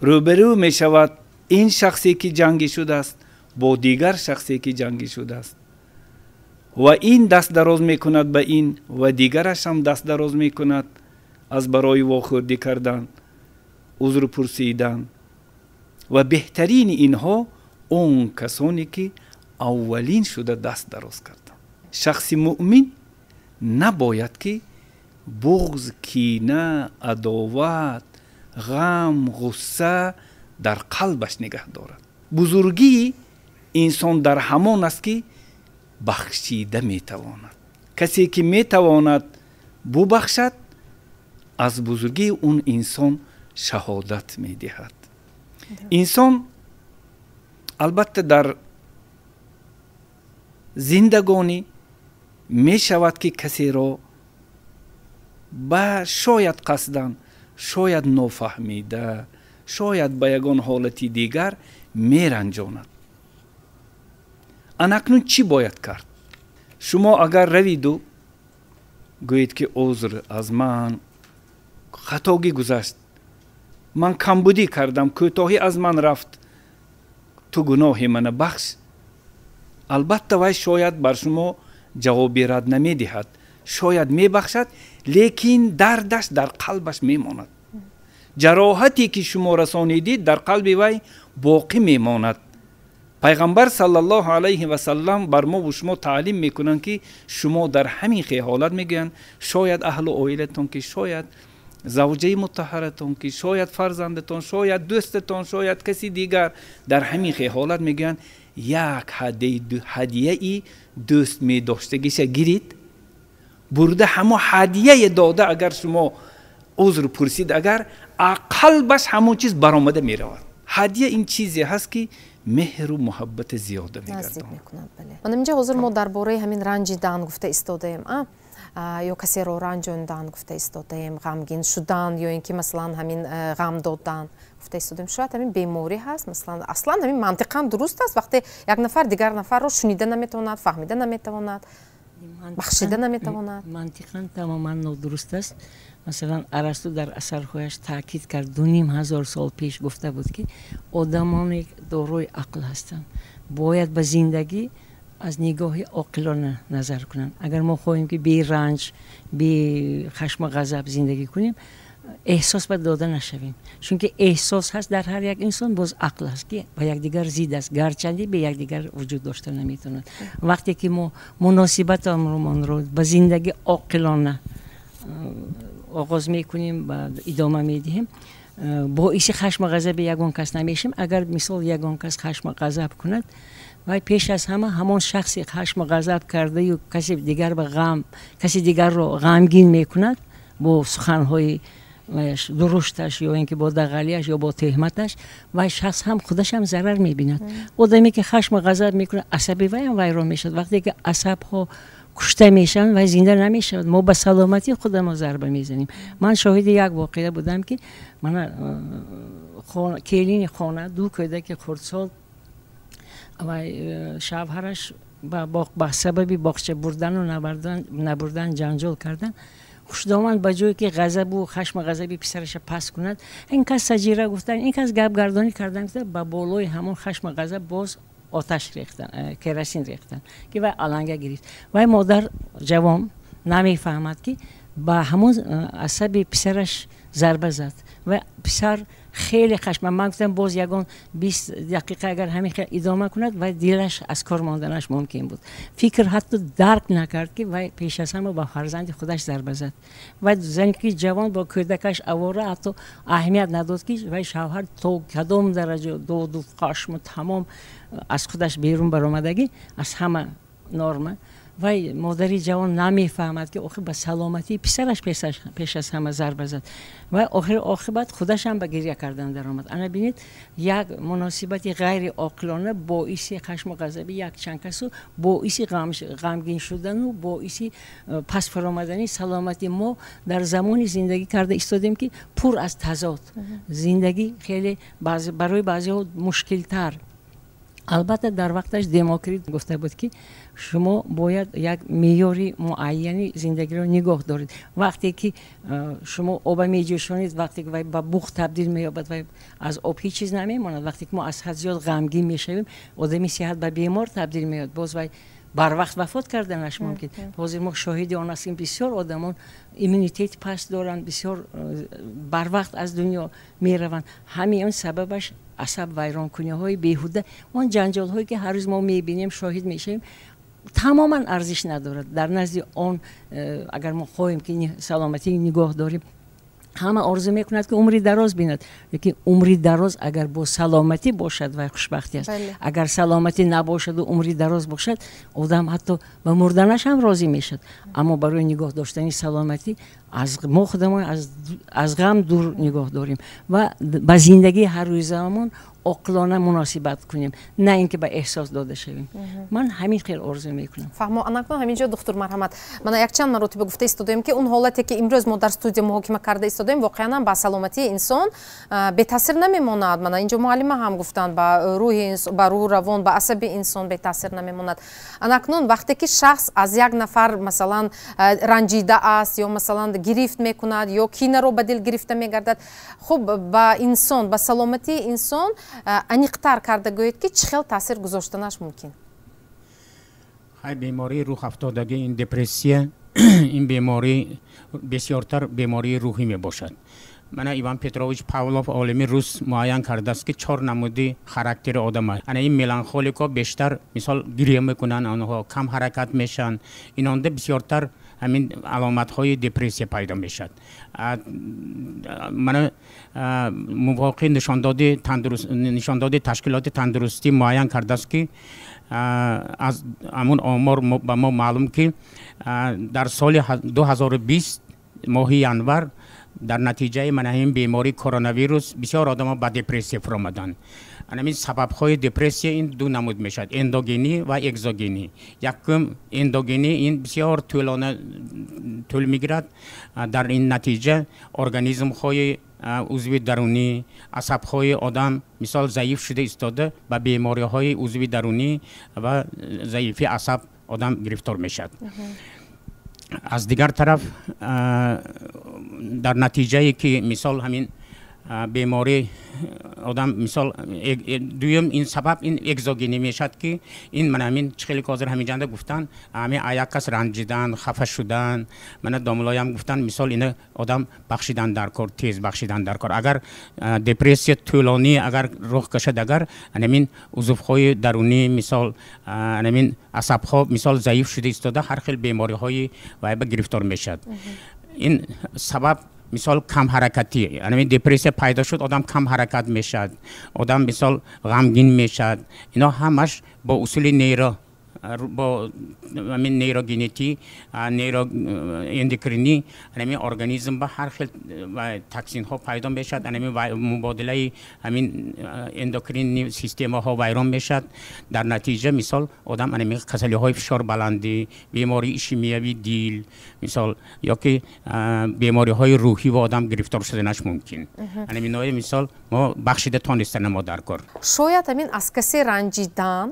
Рӯбарӯ мешавад ин шахсе ки ҷангӣ шудааст бо дигар шахсе ки ҷангӣ шудааст, ва ин даст дароз мекунад ба ин ва дигараш ҳам даст дароз мекунад аз барои вохӯрдӣ кардан, узр пурсидан. Ва беҳтарини инҳо он касоне ки аввалин шуда даст дароз карданд. Шахси муъмин набояд ки буғз, кина, адоват, ғам, ғусса дар қалбаш нигаҳ дорад. Бузургии инсон дар ҳамон аст ки бахшида метавонад. Касе ки метавонад бубахшад, аз бузургии он инсон шаҳодат медиҳад. Инсон албатта дар зиндагонӣ мешавад ки касеро ба шояд қасдан, шояд нофаҳмида, шояд ба ягон ҳолати дигар меранҷонад. Анакнун чӣ бояд кард? Шумо агар равиду гӯед ки узр, аз ман хатогӣ гузашт, ман камбудӣ кардам, кӯтоҳӣ аз ман рафт, ту гуноҳи мана бахш, албатта вай шояд бар шумо ҷавоби рад намедиҳад, шояд мебахшад, лекин дардаш дар қалбаш мемонад. Ҷароҳате ки шумо расонидид дар қалби вай боқӣ мемонад. Пайғамбар саллаллоҳу алайҳи васаллам бар мову шумо таълим мекунанд ки шумо дар ҳамин хел ҳолат мегӯянд, шояд аҳлу оилатон ки, шояд завҷаи мутаҳҳаратон ки, шояд фарзандатон, шояд дӯстатон, шояд каси дигар дар ҳамин хел ҳолат мегӯянд, як ҳадияи дӯст медоштагиша гирид, бурда ҳамо ҳадияе дода, агар шумо узр пурсид, агар қалбаш ҳамон чиз баромада меравад. Ҳадия ин чизе ҳаст ки меҳру муҳаббати зиёда мегардонад. Ман инҷа ҳозир мо дар бораи ҳамин ранҷидан гуфта истодаем, ё касеро ранҷондан гуфта истодаем, ғамгин шудан ё ин ки масалан ҳамин ғам додан гуфта истодаем. Шояд ҳамин беморӣ ҳаст, масалан аслан ҳамин мантиқан дуруст аст, вақте як нафар дигар нафарро шунида наметавонад, фаҳмида наметавонад, бахшида наметавонад. Мантиқан тамоман нодуруст аст. Масалан, Арасту дар асарҳояш таъкид кард, 2500 сол пеш гуфта буд ки одамоне дорои ақл ҳастанд бояд ба зиндагӣ аз нигоҳи оқилона назар кунанд. Агар мо хоҳем ки бе ранҷ, бе хашму ғазаб зиндагӣ кунем, эҳсос ба дода нашавем, чунки эҳсос ҳаст дар ҳар як инсон, боз ақл ҳаст ки ба якдигар зид аст, гарчанде бе якдигар вуҷуд дошта наметавонад. Вақте ки мо муносибатамонро ба зиндагӣ оқилона оғоз мекунем ва идома медиҳем, боиси хашму ғазаби ягон кас намешем. Агар мисол ягон кас хашму ғазаб кунад, вай пеш аз ҳама ҳамон шахси хашму ғазаб кардаю каси дигар ба ғам, каси дигарро ғамгин мекунад бо суханҳои дурушташ ё ин ки бо дағалияш ё бо тӯҳматаш, вай шахс ҳам худаш ҳам зарар мебинад. Одаме ки хашму ғазаб мекунад, асаби вайам вайрон мешавад. Вақте ки асабҳо кушта мешаванд, вай зинда намешавад. Мо ба саломатии худамо зарба мезанем. Ман шоҳиди як воқеа будам ки мана келини хона, ду кӯдаки хурдсол, вай шавҳараш ба сабаби боғча бурдану набурдан ҷанҷол кардан. Хушдоман ба ҷое ки ғазабу хашму ғазаби писараша пас кунад, ин кас саҷира гуфтан, ин кас гапгардонӣ кардан, ба болои ҳамон хашму ғазаб боз оташ рехтан, керосин рехтан ки вай аланга гирифт. Вай модар ҷавон намефаҳмад ки ба ҳамон асаби писараш зарба зад ва писар хеле хашма. Ман гуфтам боз ягон 20 дақиқа агар ҳамин хел идома кунад, вай дилаш аз кор монданаш мумкин буд. Фикр ҳатто дарк накард ки вай пеш аз ҳама ба фарзанди худаш зарба зад. Вай зане ки ҷавон бо кӯдакаш авора ҳатто аҳамият надод ки вай шавҳар то кадом дараҷа доду хашму тамом аз худаш берун баромадагӣ аз ҳама норма. Вай модари ҷавон намефаҳмад ки охир ба саломатии писараш пеш аз ҳама зарба зад. Вай охир оқибат худашам ба гиря кардан даромад. Ана бинед, як муносибати ғайриоқилона боиси хашму ғазаби якчанд касу, боиси ғамгин шудану боиси пас фаромадани саломати мо дар замони зиндагӣ карда истодем ки пур аз тазод. Зиндагӣ хеле барои баъзеҳо мушкилтар. Албатта дар вақташ Демокрит гуфта буд ки шумо бояд як меъёри муайяни зиндагиро нигоҳ доред. Вақте ки шумо оба меҷӯшонед, вақте ки вай ба буғ табдил меёбад, вай аз об ҳеҷ чиз намемонад. Вақте ки мо аз ҳад зиёд ғамгин мешавем, одами сиҳат ба бемор табдил меёбад, боз вай Барвақт вафот карданаш мумкин. Ҳозир мо шоҳиди он ҳастем, бисёр одамон иммунитети паст доранд, бисёр барвақт аз дунё мераванд. Ҳамин он сабабаш асаб вайронкуниҳои беҳуда, он ҷанҷолҳое ки ҳар рӯз мо мебинем, шоҳид мешавем, тамоман арзиш надорад. Дар назди он агар мо хоҳем ки саломатӣ нигоҳ дорем, ҳама орзу мекунад ки умри дароз бинад, лекин умри дароз агар бо саломатӣ бошад, вай хушбахтӣ аст. Агар саломатӣ набошаду умри дароз бошад, одам ҳатто ба мурданаш ҳам розӣ мешавад. Аммо барои нигоҳ доштани саломатӣ аз мо худамон аз ғам дур нигоҳ дорем ва ба зиндагии ҳаррӯзаамон оқилона муносибат кунем, на ин ки ба эҳсос дода шавем. Ман ҳамин хел орзу мекунам. Фаҳмо. Анакун ҳамин ҷо духтур марҳамат, мана якчанд маротиба гуфта истодаем, ки он ҳолате ки имрӯз мо дар студия муҳокима карда истодаем, воқеан ҳам ба саломатии инсон бетаъсир намемонад. Мана инҷо муаллима ҳам гуфтанд, ба рӯҳи, ба рӯҳу равон, ба асаби инсон бетаъсир намемонад. Анакнун вақте ки шахс аз як нафар, масалан, ранҷида аст ё, масалан, гирифт мекунад ё кинаро ба дил гирифта мегардад, хуб, ба инсон, ба саломатии инсон аниқтар карда гӯед, ки чӣ хел таъсир гузоштанаш мумкин? Хай, бемории рӯҳафтодагӣ, ин депрессия, ин беморӣ бисёртар бемории рӯҳӣ мебошад. Мана Иван Петрович Павлов, олими рус, муайян кардааст, ки чор намуди характери одам аст. Ана ин меланхолико бештар, мисол, гиря мекунанд, онҳо кам ҳаракат мешаванд, инонда бисёртар ҳамин аломатҳои депрессия пайдо мешавад. Мана мувофиқи нишондоди ташкилоти тандурустӣ муайян кардааст, ки аз ҳамун омор ба мо маълум, ки дар соли 2020 моҳи январ дар натиҷаи мана ҳамин бемории коронавирус бисёр одамо ба депрессия фуромаданд. Анамин сабабҳои депрессия ин ду намуд мешавад: эндогенӣ ва экзогенӣ. Якум, эндогенӣ, ин бисёр тӯлона тӯл мегирад. Дар ин натиҷа организмҳои узви дарунӣ, асабҳои одам, мисол, заиф шуда истода, ба бемориҳои узви дарунӣ ва заифи асаб одам гирифтор мешавад. Аз дигар тараф, дар натиҷае ки, мисол, ҳамин беморӣ одам, мисол, дуюм ин сабаб ин экзогенӣ мешавад, ки ин мана ҳамин чӣ хеле ҳозир ҳаминҷанда гуфтанд, ҳамин як кас ранҷидан, хафа шудан, мана домулоям гуфтанд, мисол, ина одам бахшидан дар кор, тез бахшидан дар кор. Агар депрессия тӯлонӣ агар рух кашад, агар анамин узвҳои дарунӣ, мисол, анамин асабҳо, мисол, заиф шуда истода, ҳар хел бемориҳои вайба гирифтор мешавад. Ин сабаб, мисол, камҳаракатӣ. Анамин депрессия пайдо шуд, одам кам ҳаракат мешавад, одам, мисол, ғамгин мешавад. Ино ҳамаш бо усули нейро, бо ҳамин нейрогенетӣ, нейроэндокринӣ, ҳамин организм ба ҳар хел токсинҳо пайдо мешавад, ҳамин мубодилаи ҳамин эндокринни системаҳо вайрон мешавад. Дар натиҷа, мисол, одам ҳамин касалиҳои фишорбаландӣ, бемории ишемиявии дил, мисол, ё ки бемориҳои рӯҳӣ ба одам гирифтор шуданаш мумкин. Ҳаминои, мисол, мо бахшида тонистана мо дар кор. Шояд ҳамин аз касе ранҷидан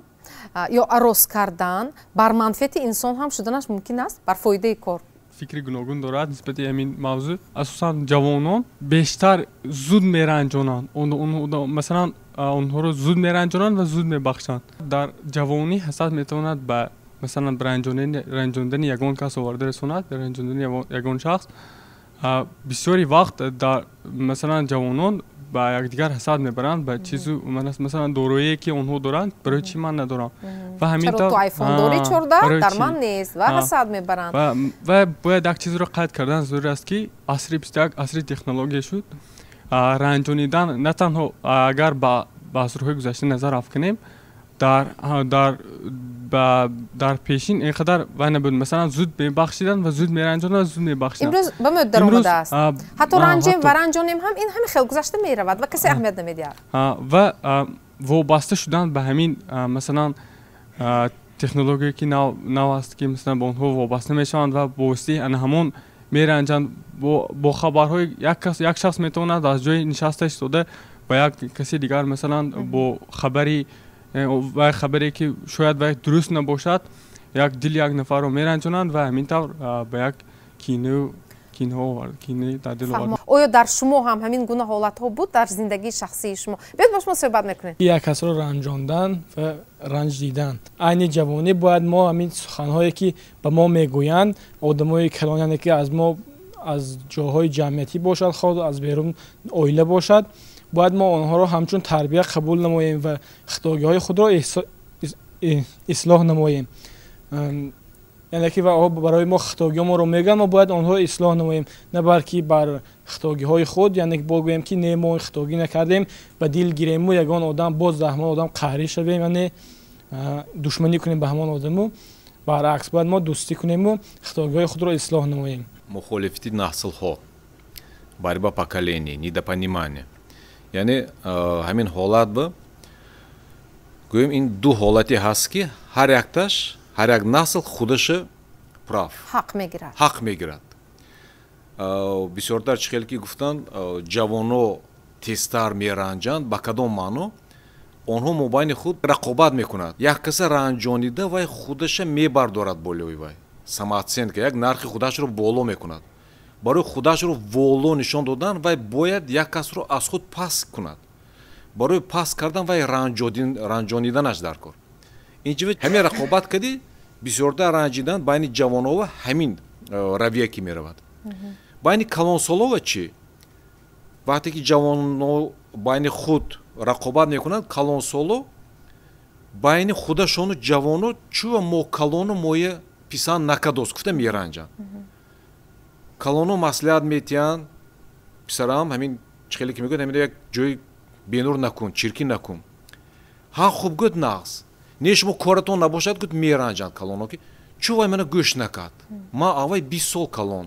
ё арос кардан бар манфиати инсон ҳам шуданаш мумкин аст, бар фоидаи кор? Фикри гуногун дорад нисбати ҳамин мавзӯъ. Асосан ҷавонон бештар зуд меранҷонанд, масалан, онҳоро зуд меранҷонанд ва зуд мебахшанд. Дар ҷавонӣ ҳасад метавонад ба, масалан, ранҷондани ягон кас оварда расонад, ранҷондани ягон шахс. Бисёри вақт дар, масалан, ҷавонон ба якдигар ҳасад мебаранд ба чизу, масалан, дороие ки онҳо доранд, барои чӣ ман надорам? Ва ҳамин ту айфон дорӣ 14, дар ман нест, ва ҳасад мебаранд. Ва бояд як чизро қайд кардан зарур аст, ки асри 21 асри технология шуд. Ранҷонидан на танҳо, агар ба асрҳои гузашта назар афканем, дар пешин ин қадар вай набуд. Масалан, зуд мебахшиданд ва зуд меранҷонанд ва зуд мебахшиданд. Имрӯз ба мӯд даромадааст, ҳатто ранҷем ва ранҷонем ҳам, ин ҳамин хел гузашта меравад ва касе аҳамият намедиҳад. Ва вобаста шудан ба ҳамин, масалан, технологие ки нав аст, ки, масалан, ба онҳо вобаста мешаванд ва бо воситаи ана ҳамон меранҷанд бо хабарҳои як шахс метавонад аз ҷои нишаста истода ба як каси дигар, масалан, бо хабари вай, хабаре ки шояд вай дуруст набошад, як дили як нафарро меранҷонанд ва ҳамин тавр ба як кину Кинаҳо овард, кинаи дар дил овард. Оё дар шумо ҳам ҳамин гуна ҳолатҳо буд дар зиндагии шахсии шумо? Биёед бо шумо суҳбат мекунем. Як касро ранҷондан ва ранҷ дидан. Айни ҷавонӣ бояд мо ҳамин суханҳое ки ба мо мегӯянд, одамои калон, яъне ки аз мо аз ҷойҳои ҷамъиятӣ бошад, хоҳ аз берун оила бошад, бояд мо онҳоро ҳамчун тарбия қабул намоем ва хатогиҳои худро ислоҳ намоем. Яъне ки барои мо хатогиҳо моро мегӯянд, мо бояд онҳоро ислоҳ намоем, на балки бар хатогиҳои худ, яъне бигӯем ки не, мо хатогӣ накардем, ба дил гирему ягон одам боз дар ҳамон одам қаҳрӣ шавем, яъне душманӣ кунем ба ҳамон одаму. Баръакс, бояд мо дӯстӣ кунему хатогиҳои худро ислоҳ намоем. Мухолифати наслҳо, борьба поколений, недопонимание. Яъне ҳамин ҳолат ба гӯем ин ду ҳолате ҳаст ки ҳар якташ, ҳар як насл худаша прав, ҳақ мегирад, ҳақ мегирад. Бисёртар чӣ хел ки гуфтанд, ҷавоно тезтар меранҷанд. Ба кадом маъно? Онҳо мобайни худ рақобат мекунад. Як каса ранҷонида вай худаша мебардорад болои вай, самооценка, як нархи худашро боло мекунад. Барои худашро воло нишон додан вай бояд як касро аз худ паст кунад. Барои паст кардан вай ранҷониданаш дар кор. Инҷо ҳамин рақобат кардӣ, бисёртар ранҷидан байни ҷавонова ҳамин равия ки меравад. Байни калонсолова чӣ? Вақте ки ҷавоно байни худ рақобат мекунанд, калонсоло байни худашону ҷавоно чӯ мо калону моя писанд накадост гуфта меранҷанд. Калоно маслиҳат метиҳанд, писарам ҳамин чӣ хеле ки мегӯяд, ҳамин як ҷои бенур накун, чиркин накун. Ҳа, хуб гӯд, нағз. Не, шумо коратон набошад, гӯд, меранҷанд калоно ки чӯ вай мана гӯш накард. Ма аввай 20 сол калон,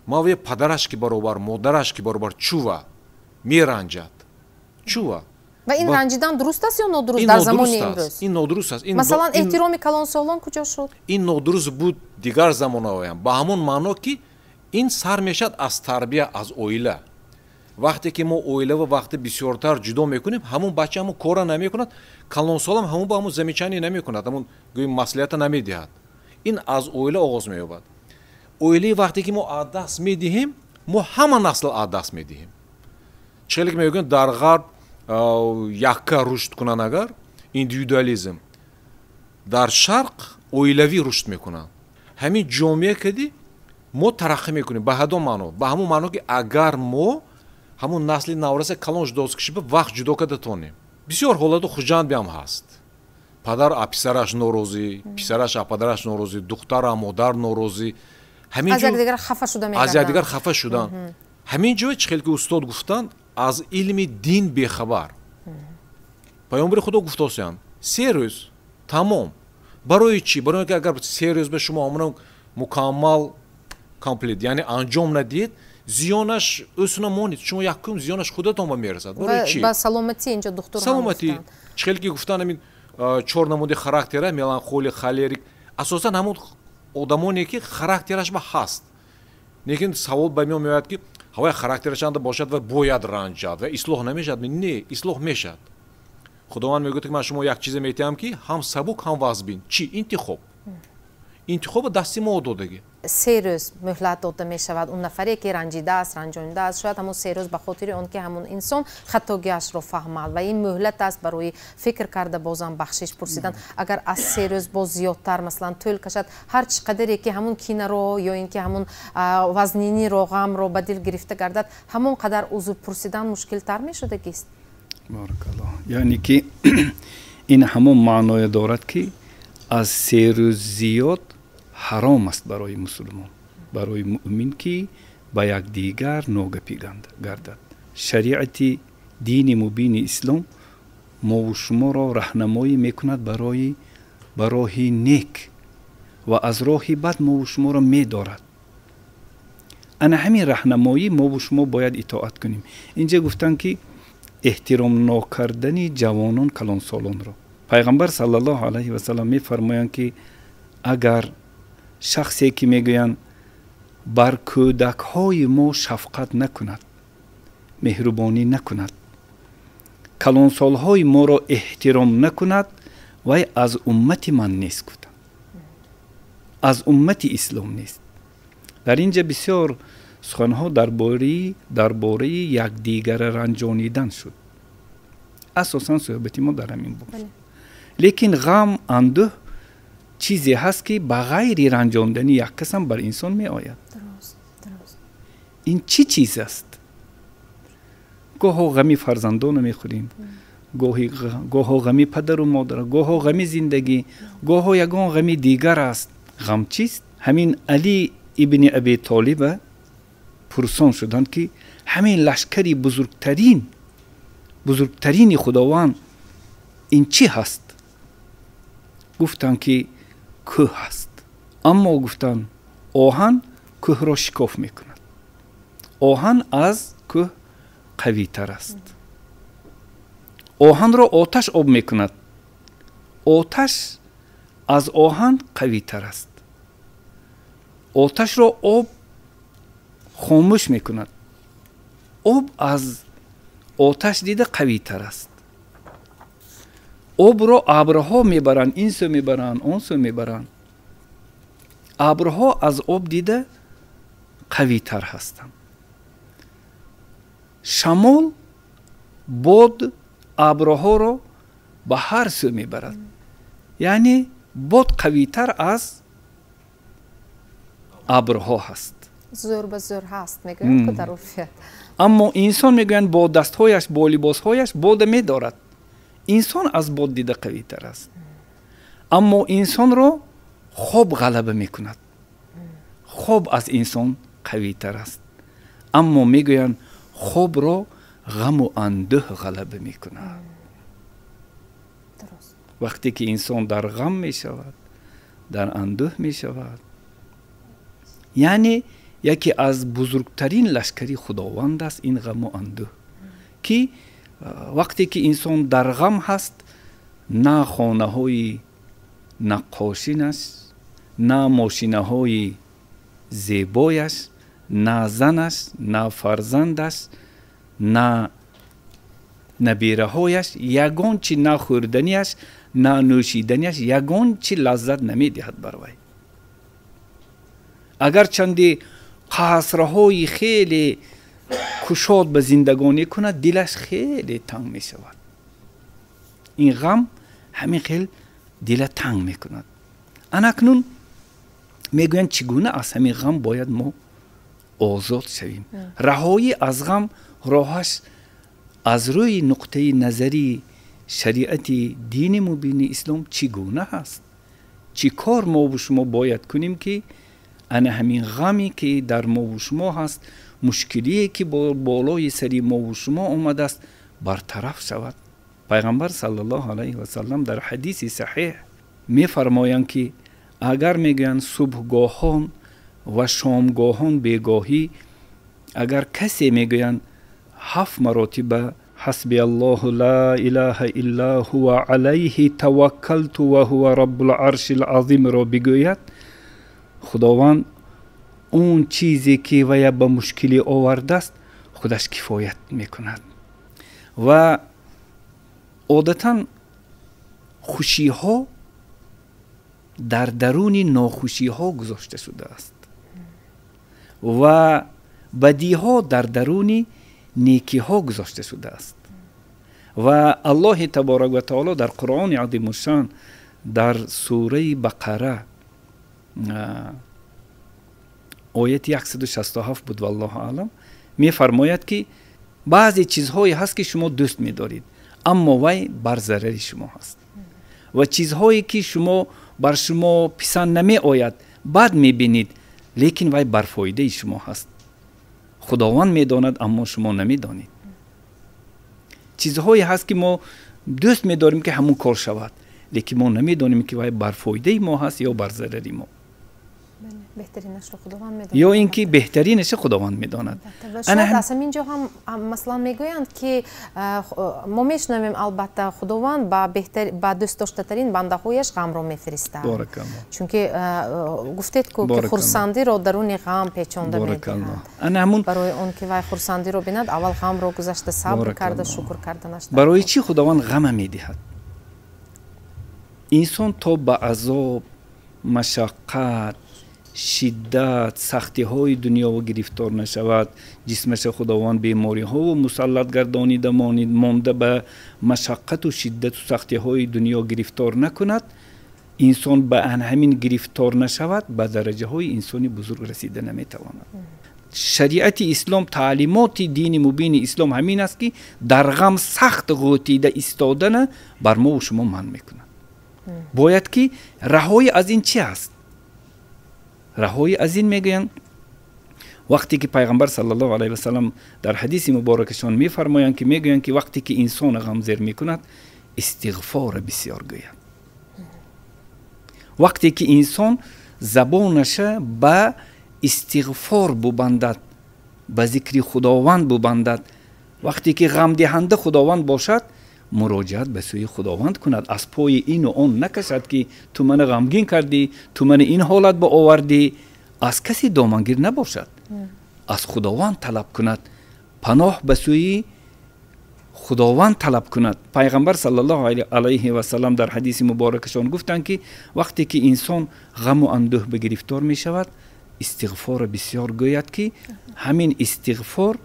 ма аввай падараш ки баробар, модараш ки баробар, чӯва меранҷад. Чӯва. Ва ин ранҷидан дуруст аст ё нодуруст дар замони имрӯз? Ин нодуруст аст. Масалан, эҳтироми калонсолон куҷо шуд? Ин нодуруст буд дигар замонаҳоям. Ба ҳамон маъно ки ин сар мешавад аз тарбия, аз оила. Вақте ки мо оилава вақте бисёртар ҷудо мекунем, ҳамон бача ҳамон кора намекунад, калонсолам ҳамон ба ҳамон замечание намекунад, ҳамон гӯем маслиҳата намедиҳад. Ин аз оила оғоз меёбад. Оилаи вақте ки мо аз даст медиҳем, мо ҳама насл аз даст медиҳем. Чӣ хеле ки мегӯянд дар ғарб якка рушд кунанд агар, индивидуализм, дар шарқ оилавӣ рушд мекунанд. Ҳамин ҷомеа кади мо тараққӣ мекунем. Ба ҳадом маъно? Ба ҳамон маъно ки агар мо ҳамон насли навраса калон ҷудост кишиба вақт ҷудо карда тонем. Бисёр ҳолату Хуҷанд биам ҳаст. Падар а писараш норозӣ, писараш а падараш норозӣ, духтар а модар норозӣ. Аз якдигар хафа шуда мегарданд. Аз якдигар хафа шудан. Ҳамин ҷо чӣ хел ки устод гуфтанд, аз илми дин бехабар. Паёмбари Худо гуфтосиянд, 3 рӯз тамом. Барои чӣ? Барои он ки агар 3 рӯз ба шумо ҳамон мукаммал комплект, яъне анҷом надиҳед, зиёнаш ӯсуна монед, шумо якум зиёнаш худатон ба мерасад. Барои чӣ? Ба саломатӣ инҷо духтур ҳам саломатӣ. Чӣ хел ки гуфтанд ҳамин 4 намуди характера, меланхолик, холерик, асосан ҳамон одамоне ки характераш ба ҳаст. Лекин савол ба миён меояд ки ҳавай характераш анда бошад ва бояд ранҷад ва ислоҳ намешавад. Не, ислоҳ мешавад. Худованд мегӯяд ки ман шумо як чизе метиҳам ки ҳам сабук, ҳам вазбин. Чӣ? Интихоб. Интихоба дасти мо додагӣ. 3 рӯз муҳлат дода мешавад он нафаре ки ранҷидааст, ранҷонидааст, шояд ҳамон 3 рӯз ба хотири он ки ҳамон инсон хатогиашро фаҳмад ва ин муҳлат аст барои фикр карда бозам бахшиш пурсидан. Агар аз 3 рӯз боз зиёдтар масалан тӯл кашад, ҳар чӣ қадаре ки ҳамон кинаро ё ин ки ҳамон вазниниро, ғамро ба дил гирифта гардад, ҳамон қадар узр пурсидан мушкилтар мешудагист. Баракаллоҳ. Яъне ки ин ҳамон маъное дорад ки аз 3 рӯз зиёд ҳаром аст барои мусулмон, барои муъмин ки ба якдигар ногапӣ гардад. Шариати дини мубини ислом мову шуморо раҳнамоӣ мекунад барои ба роҳи нек ва аз роҳи бад мову шуморо медорад. Ана ҳамин раҳнамоӣ мову шумо бояд итоат кунем. Инҷа гуфтанд ки эҳтиром нокардани ҷавонон калонсолонро. Пайғамбар саллаллоҳу алайҳи васаллам мефармоянд ки агар шахсе ки мегӯянд бар кӯдакҳои мо шафқат накунад, меҳрубонӣ накунад, калонсолҳои моро эҳтиром накунад, вай аз уммати ман нест, гуфтанд, аз уммати ислом нест. Дар ин ҷа бисёр Суханҳо дар бораи якдигара ранҷонидан шуд. Асосан суҳбати мо дар ҳамин буд. Лекин ғам, андӯҳ чизе ҳаст, ки ба ғайри ранҷондани як касам бар инсон меояд. Ин чӣ чиз аст? Гоҳо ғами фарзандонро мехӯрем, гоҳо ғами падару модар, гоҳо ғами зиндагӣ, гоҳо ягон ғами дигар аст. Ғам чист? Ҳамин Али ибни Аби Толиба пурсон шуданд, ки ҳамин лашкари бузургтарини Худованд ин чӣ ҳаст? Гуфтанд, ки кӯҳ ҳаст. Аммо гуфтанд, оҳан кӯҳро шикоф мекунад. Оҳан аз кӯҳ қавитар аст. Оҳанро оташ об мекунад. Оташ аз оҳан қавитар аст. Оташро об хомӯш мекунад. Об аз оташ дида қавитар аст. Обро абрҳо мебаранд, ин сӯ мебаранд, он сӯ мебаранд. Абрҳо аз об дида қавитар ҳастанд. Шамол, бод абрҳоро ба ҳар сӯ мебарад. Яъне бод қавитар аз абрҳо ҳаст. Зӯр ба зӯр ҳаст, мегӯянд, ку дар урфият. Аммо инсон, мегӯянд, бо дастҳояш, бо либосҳояш бода медорад. Инсон аз бод дида қавитар аст. Аммо инсонро хоб ғалаба мекунад. Хоб аз инсон қавитар аст. Аммо мегӯянд, хобро ғаму андӯҳ ғалаба мекунад. Вақте ки инсон дар ғам мешавад, дар андӯҳ мешавад, яъне яке аз бузургтарин лашкари Худованд аст ин ғаму андӯҳ, ки вақте ки инсон дар ғам ҳаст, на хонаҳои наққошинаш, на мошинаҳои зебояш, на занаш, на фарзандаш, на набираҳояш, ягон чи на хӯрданияш, на нӯшиданияш, ягон чи лаззат намедиҳад бар вай. Агарчанде қасрҳои хеле кушод ба зиндагонӣ кунад, дилаш хеле танг мешавад. Ин ғам ҳамин хел дила танг мекунад. Анакнун мегӯянд, чӣ гуна аз ҳамин ғам бояд мо озод шавем? Раҳоӣ аз ғам роҳаш аз рӯи нуқтаи назари шариати дини мубини ислом чӣ гуна ҳаст? Чӣ кор мову шумо бояд кунем, ки ана ҳамин ғаме ки дар мову шумо ҳаст, мушкилие ки болои сари мову шумо омадааст, бартараф шавад? Пайғамбар саллаллоҳу алайҳи васаллам дар ҳадиси саҳеҳ мефармоянд, ки агар, мегӯянд, субҳгоҳон ва шомгоҳон бегоҳӣ агар касе, мегӯянд, 7 маротиба ҳасби аллоҳу ла илаҳа илла ҳува алайҳи таваккалту ва ҳува раббул аршил азимро бигӯяд, Худованд он чизе ки вая ба мушкилӣ овардааст, худаш кифоят мекунад. Ва одатан хушиҳо дар даруни нохушиҳо гузошта шудааст ва бадиҳо дар даруни некиҳо гузошта шудааст. Ва Аллоҳи таборак ва таоло дар Қуръони азимушшан дар сураи Бақара ояти 167 буд, валлоҳу аълам, мефармояд, ки баъзе чизҳое ҳаст, ки шумо дӯст медоред, аммо вай бар зарари шумо ҳаст, ва чизҳое ки шумо бар шумо писанд намеояд, бад мебинед, лекин вай бар фоидаи шумо ҳаст. Худованд медонад, аммо шумо намедонед. Чизҳое ҳаст, ки мо дӯст медорем, ки ҳамун кор шавад, лекин мо намедонем, ки вай бар фоидаи мо ҳаст ё бар зарари мо. Беҳтаринашро Худованд медонад. Ё ин ки беҳтаринашро Худованд медонад. Шояд аз ҳамин ҷо ҳам масалан мегӯянд, ки мо мешунавем, албатта, Худованд ба дӯстдоштатарин бандаҳояш ғамро мефиристад. Чунки гуфтед ку, ки хурсандиро даруни ғам печонда медиҳад. Барои он ки вай хурсандиро бинад, аввал ғамро гузашта, сабр карда, шукр карданаш. Барои чӣ Худованд ғама медиҳад? Инсон то ба азоб, машаққат, Шиддат, сахтиҳои дунёво гирифтор нашавад, ҷисмаша Худованд бемориҳову мусаллат гардонида монда ба машаққату шиддату сахтиҳои дунё гирифтор накунад, инсон ба ҳамин гирифтор нашавад, ба дараҷаҳои инсони бузург расида наметавонад. Шариати ислом, таълимоти дини мубини ислом ҳамин аст, ки дар ғам сахт ғӯтида истодана бар мову шумо манъ мекунад. Бояд ки раҳоӣ аз ин чи аст? Раҳоӣ аз ин мегӯянд, вақте ки пайғамбар саллаллоҳу алайҳи васаллам дар ҳадиси муборакашон мефармоянд, ки мегӯянд, ки вақте ки инсон ғамзер мекунад, истиғфора бисёр гӯяд. Вақте ки инсон забонаша ба истиғфор бубандад, ба зикри Худованд бубандад, вақте ки ғамдиҳанда Худованд бошад, муроҷиат ба сӯи Худованд кунад, аз пои ину он накашад, ки ту мана ғамгин кардӣ, ту мана ин ҳолат ба овардӣ, аз касе домангир набошад, аз Худованд талаб кунад, паноҳ ба сӯи Худованд талаб кунад. Пайғамбар саллаллоҳу алайҳи васаллам дар ҳадиси муборакашон гуфтанд, ки вақте ки инсон ғаму андӯҳ ба гирифтор мешавад, истиғфорро бисёр гӯяд, ки ҳамин истиғфор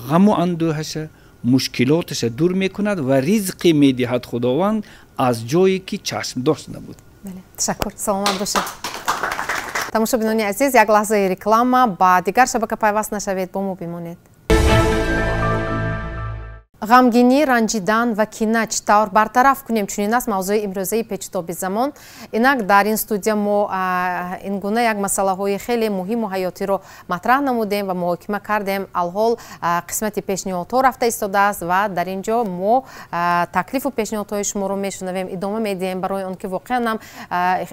ғаму андӯҳаша, мушкилоташа дур мекунад ва ризқе медиҳад Худованд аз ҷое ки чашмдошт набуд. Ташаккур, саломат бошед. Тамошобинони азиз, як лаҳзаи реклама, ба дигар шабака пайваст нашавед, бо мо бимонед. Ғамгинӣ, ранҷидан ва кина чӣ тавр бартараф кунем? Чунин аст мавзӯи имрӯзаи печитоби замон. Инак дар ин студия мо ин гуна як масъалаҳои хеле муҳиму ҳаётиро матраҳ намудем ва муҳокима кардем. Алҳол қисмати пешниҳодҳо рафта истодааст ва дар ин ҷо мо таклифу пешниҳодҳои шуморо мешунавем, идома медиҳем барои он ки воқеан ҳам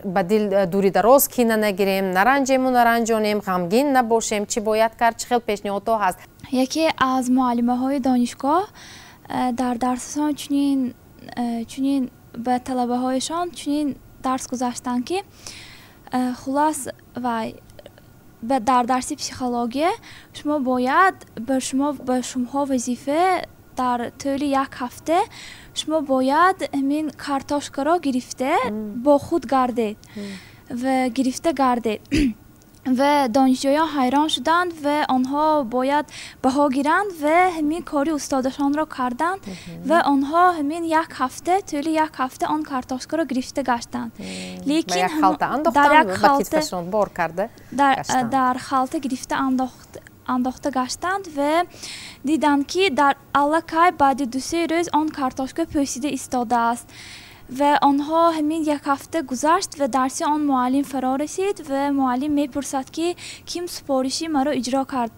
ба дил дури дароз кина нагирем, наранҷему наранҷонем, ғамгин набошем. Чӣ бояд кард? Чӣ хел пешниҳодҳо ҳаст? Яке аз муаллимаҳои донишгоҳ дар дарсашон чунин ба талабаҳояшон чунин дарс гузаштанд, ки хулас вай дар дарси психология шумо бояд ба шумоҳо вазифа дар тӯли як ҳафта шумо бояд ҳамин картошкаро гирифта бо худ гардед ва гирифта гардед. Ва донишҷӯён ҳайрон шуданд ва онҳо бояд баҳо гиранд ва ҳамин кори устодашонро карданд ва онҳо ҳамин як ҳафта, тӯли як ҳафта он картошкаро гирифта гаштанд. Лекин дар як халта бор карда дар халта гирифта андохта гаштанд ва диданд, ки дар аллакай баъди ду-се рӯз он картошка пӯсида истодааст. Ва онҳо ҳамин як ҳафта гузашт ва дарси он муаллим фаро расид ва муаллим мепурсад, ки ким супориши маро иҷро кард.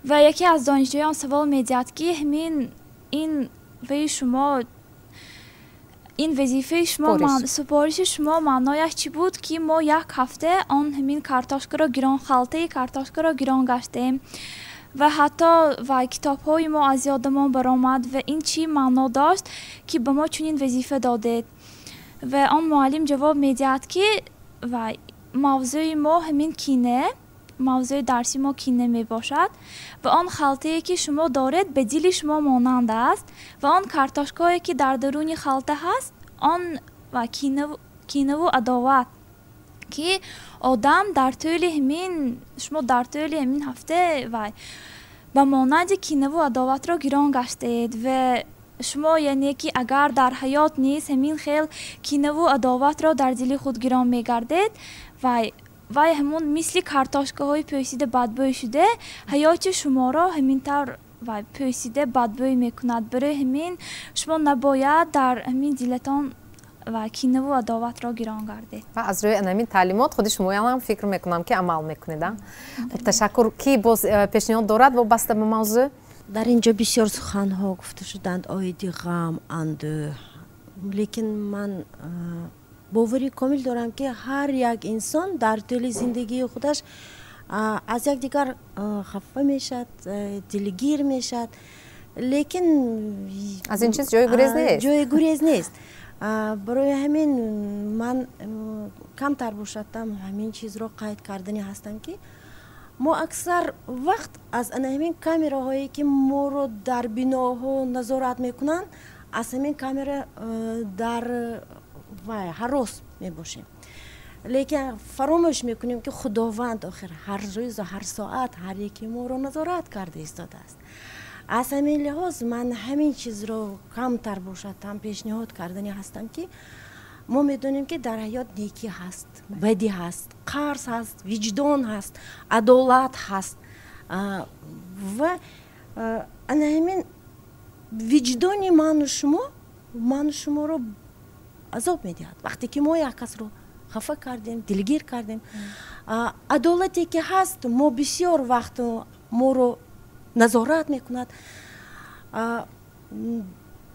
Ва яке аз донишҷӯён савол медиҳад, ки ҳамин ин ваи шумо, ин вазифаи шумо, супориши шумо маънояш чӣ буд, ки мо як ҳафта он ҳамин картошкаро гирон, халтаи картошкаро гирон гаштем ва ҳатто ва китобҳои мо аз ёдамон баромад ва ин чӣ маъно дошт, ки ба мо чунин вазифа додед? Ва он муаллим ҷавоб медиҳад, ки ва мавзӯи мо ҳамин кине, мавзӯи дарси мо кине мебошад ва он халтае, ки шумо доред, ба дили шумо монанд аст ва он картошкое, ки дар даруни халта ҳаст, он ва кинаву адоват, ки одам дар тӯли ҳамин шумо дар тӯли ҳамин ҳафта вай ба монанди кинаву адоватро гирон гаштаед ва шумо, яъне ки агар дар ҳаёт низ ҳамин хел кинаву адоватро дар дили худ гирон мегардед, вай ҳамон мисли картошкаҳои пӯсида бадбӯй шуда ҳаёти шуморо ҳамин тавр вай пӯсида бадбӯй мекунад. Барои ҳамин шумо набояд дар ҳамин дилатон ва кинаву адоватро гирон гардед. Ва аз рӯи ҳамин таълимот худи шумоям фикр мекунам, ки амал мекунед. Хуб, ташаккур. Ки боз пешниҳод дорад вобаста ба мавзӯъ? Дар ин ҷо бисёр суханҳо гуфта шуданд оиди ғам, андӯҳ, лекин ман боварии комил дорам, ки ҳар як инсон дар тӯли зиндагии худаш аз якдигар хафа мешавад, дилгир мешавад, лекин аз ин чиз ҷои гурез нест. Ҷои гурез нест. Барои ҳамин ман камтар бошадам ҳамин чизро қайд кардани ҳастам, ки мо аксар вақт аз ана ҳамин камераҳое, ки моро дар биноҳо назорат мекунанд, аз ҳамин камера дар вай ҳарос мебошем. Лекин фаромӯш мекунем, ки Худованд охир ҳар рӯзу ҳар соат ҳар яки моро назорат карда истодааст. Аз ҳамин лиҳоз ман ҳамин чизро камтар бошад ҳам пешниҳод кардани ҳастам, ки мо медонем, ки дар ҳаёт некӣ ҳаст, бадӣ ҳаст, қарз ҳаст, виҷдон ҳаст, адолат ҳаст ва ана ҳамин виҷдони ману шуморо азоб медиҳад, вақте ки мо як касро хафа кардем, дилгир кардем. Адолате ки ҳаст, мо бисёр вақт моро назорат мекунад.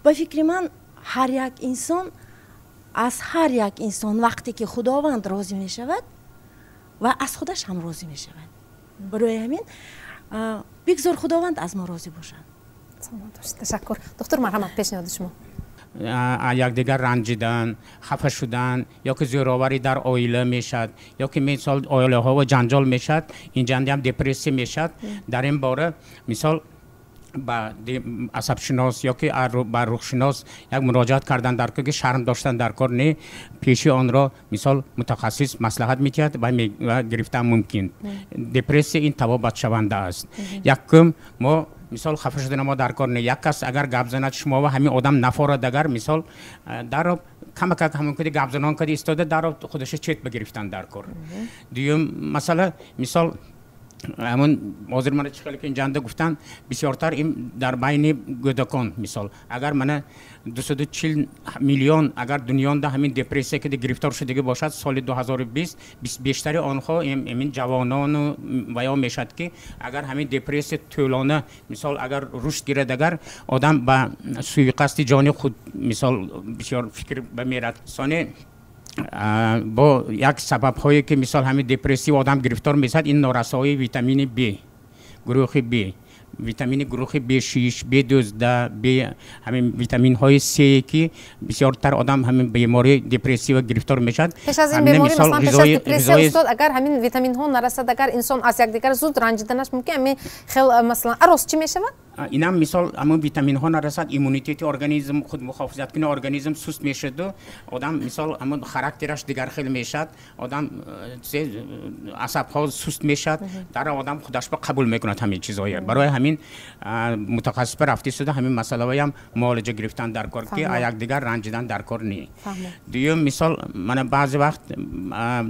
Ба фикри ман, ҳар як инсон аз ҳар як инсон вақте ки Худованд розӣ мешавад ва аз худаш ҳам розӣ мешавад. Барои ҳамин бигзор Худованд аз мо розӣ бошад. Ташаккур. Доктор, марҳамат, пешниҳоди шумо. Якдигар ранҷидан, хафа шудан ё ки зӯроварӣ дар оила мешавад, ё ки мисол оилаҳо ҷанҷол мешавад, инҷанда ҳам депрессия мешавад. Дар ин бора мисол ба асабшинос ё ки ба рӯҳшинос як муроҷиат кардан дар кор, ки шарм доштан дар кор не, пеши онро мисол мутахассис маслиҳат медиҳад ва гирифтан мумкин. Депрессия ин табобатшаванда аст. Якум, мо мисол хафа шудана мо дар кор не. Як кас агар гап занад шумо ва ҳамин одам нафорад, агар мисол дарро камакак ҳамон кади гапзанон кади истода, дарро худаша чет бигирифтан дар кор. Дуюм масъала, мисол ҳамон ҳозир мана чӣ хеле ки инҷанда гуфтанд, бисёртар ин дар байни гӯдакон. Мисол агар мана 240 миллион агар дунёнда ҳамин депрессия ки гирифтор шудагӣ бошад соли 2020, бештари онҳо ҳамин ҷавонону ваё мешавад, ки агар ҳамин депрессия тӯлона мисол агар рушд гирад, агар одам ба суиқасди ҷони худ мисол бисёр фикр ба мерад. Сони бо як сабабҳое ки мисол ҳамин депрессия одам гирифтор мешавад, ин норасоии витамини Б, гурӯҳи Б, витамини гурӯҳи B6, B12, Б, ҳамин витаминҳои С, ки бисёртар одам ҳамин бемории депрессия гирифтор мешавад. Пеш аз ин беморӣ, масалан пеш аз депрессия, устод, агар ҳамин витаминҳо нарасад, агар инсон аз якдигар зуд ранҷиданаш мумкин, ҳамин хел масалан арос чӣ мешавад? Инам мисол ҳамон витаминҳо нарасад, иммунитети организм, худ мухофизаткуни организм суст мешаду одам мисол ҳамон характераш дигар хел мешавад, одам асабҳо суст мешавад, дар одам худаш ба қабул мекунад ҳамин чизҳое. Барои ҳамин мутахассис рафти шуда ҳамин масъалаҳоям муолиҷа гирифтан дар кор, ки якдигар ранҷидан дар кор не. Дуюм, мисол мана баъзе вақт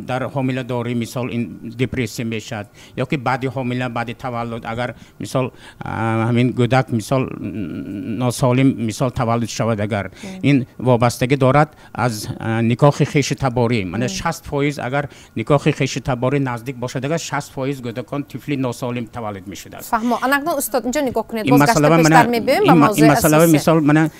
дар ҳомиладорӣ мисол ин депрессия мешавад, ё ки баъди ҳомила, баъди таваллуд, агар мисол ҳамин гӯдак мисол носолим мисол таваллуд шавад, агар ин вобастагӣ дорад аз никоҳи хеши таборӣ. Мана 60% агар никоҳи хеши таборӣ наздик бошад, агар 60% гӯдакон тифли носолим таваллуд мешудааст. Фаҳмо. Анакнун устод, инҷо нигоҳ кунед, боз гашта пештар мебиёем ба мавзӯи асосӣ. Мисол мана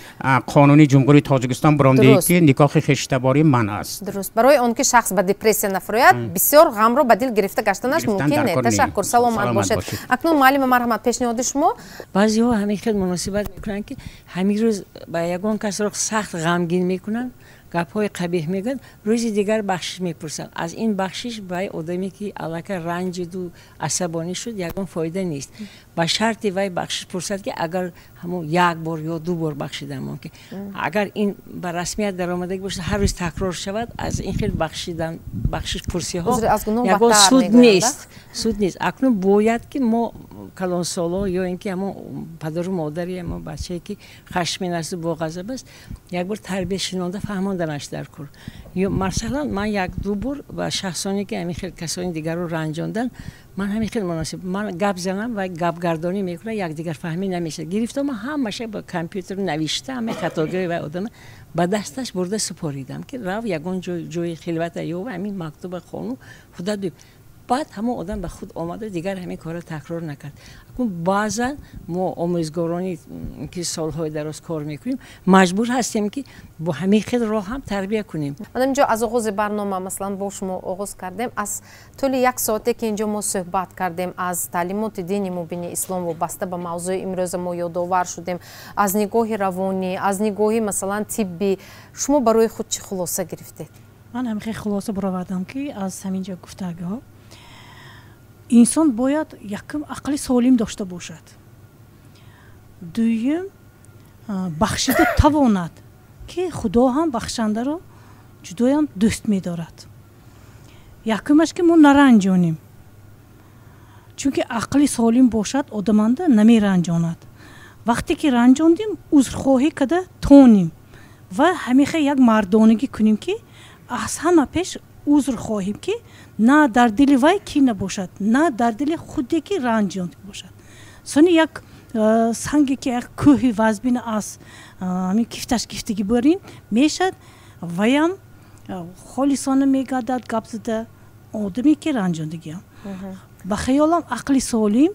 қонуни Ҷумҳурии Тоҷикистон баромадае, ки никоҳи хеши таборӣ манъ аст. Дуруст. Барои он ки шахс ба депрессия нафарояд, бисёр ғамро ба дил гирифта гаштанаш мумкин не. Ташаккур, саломат бошед. Акнун муаллима, марҳамат, пешниҳоди шумо. Баъзеҳо ҳамин хел муносибат мекунанд, ки ҳамин рӯз ба ягон касро сахт ғамгин мекунанд, гапҳои қабеҳ мегӯянд, рӯзи дигар бахшиш мепурсанд. Аз ин бахшиш вай одаме ки аллакай ранҷиду асабонӣ шуд, ягон фоида нест. Ба шарти вай бахшиш пурсад, ки агар ҳамон як бор ё ду бор бахшидан мумкин. Агар ин ба расмият даромадагӣ бошад, ҳар рӯз такрор шавад, аз ин хел бахшидан, бахшиш пурсиҳо ягон суд нест. Суд нест. Акнун бояд ки мо калонсоло ё ин ки ҳамон падару модари ҳамон бачае ки хашмин асту бо ғазаб аст, як бор тарбия шинонда фаҳмонданаш дар кор. Ё масалан ман як ду бор ба шахсоне ки ҳамин хел касони дигарро ранҷондан, ман ҳамин хел муносиб, ман гап занам ва гапгардонӣ мекунам, якдигарфаҳмӣ намешавад. Гирифтам ҳамаша ба компютер навишта, ҳамаи хатогиҳои вай одама ба дасташ бурда супоридам, ки рав ягон ҷои хилвата ёва, ҳамин мактуба хону худат биб. Баъд ҳамон одам ба худ омада, дигар ҳамин корро такрор накард. Акун баъзан мо омӯзгорони ки солҳои дароз кор мекунем, маҷбур ҳастем, ки бо ҳамин хел роҳ ҳам тарбия кунем. Ман инҷо аз оғози барнома масалан бо шумо оғоз кардем, аз тӯли як соате ки инҷо мо суҳбат кардем, аз таълимоти дини мубини ислом вобаста ба мавзӯи имрӯза мо ёдовар шудем, аз нигоҳи равонӣ, аз нигоҳи масалан тиббӣ, шумо барои худ чӣ хулоса гирифтед? Ман ҳамин хел хулоса баровардам, ки аз ҳамин ҷо гуфтагиҳо инсон бояд якум ақли солим дошта бошад, дуюм бахшида тавонад, ки Худо ҳам бахшандаро ҷудоям дӯст медорад. Якумаш ки мо наранҷонем, чунки ақли солим бошад одаманда намеранҷонад. Вақте ки ранҷондим, узрхоҳӣ када тонем ва ҳамеха як мардонагӣ кунем, ки аз ҳама пеш узр хоҳем, ки на дар дили вай ки набошад, на дар дили худе ки ранҷонд бошад. Сони як санге ки як кӯҳи вазбина аз ҳамин кифташ кифтагӣ барин мешад, ваям холисона мегардад гап зада одаме ки ранҷондагиам. Ба хаёлам ақли солим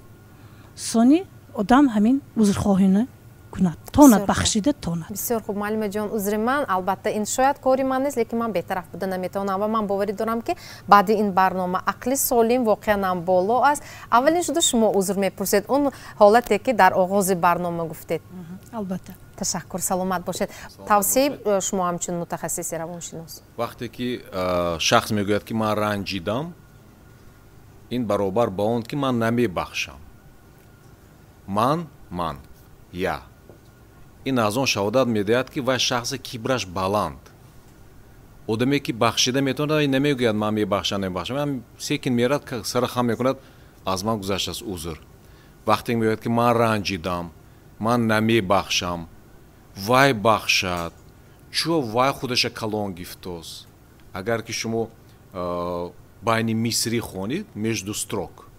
сони одам ҳамин узрхоҳино кунад, тонад, бахшида тонад. Бисёр хуб, муаллимаҷон, узри ман, албатта ин шояд кори ман нест, лекин ман бетараф буда наметавонам ва ман боварӣ дорам, ки баъди ин барнома ақли солим воқеан ҳам боло аст. Аввалин шуда шумо узр мепурсед, он ҳолате ки дар оғози барнома гуфтед. Албатта. Ташаккур, саломат бошед. Тавсияи шумо ҳамчун мутахассиси равоншинос? Вақте ки шахс мегӯяд, ки ман ранҷидам, ин баробар ба он ки ман намебахшам. Ман я. Ин аз он шаҳодат медиҳад, ки вай шахси кибраш баланд. Одаме ки бахшида метавонад, вай намегӯяд ман мебахшам, намебахшам. Секин мерад, сара хам мекунад, аз ман гузаштааст, узр. Вақте мегӯяд, ки ман ранҷидам, ман намебахшам, вай бахшад, чӯ вай худаша калон гифтост. Агар ки шумо байни мисрӣ хонед, между строк,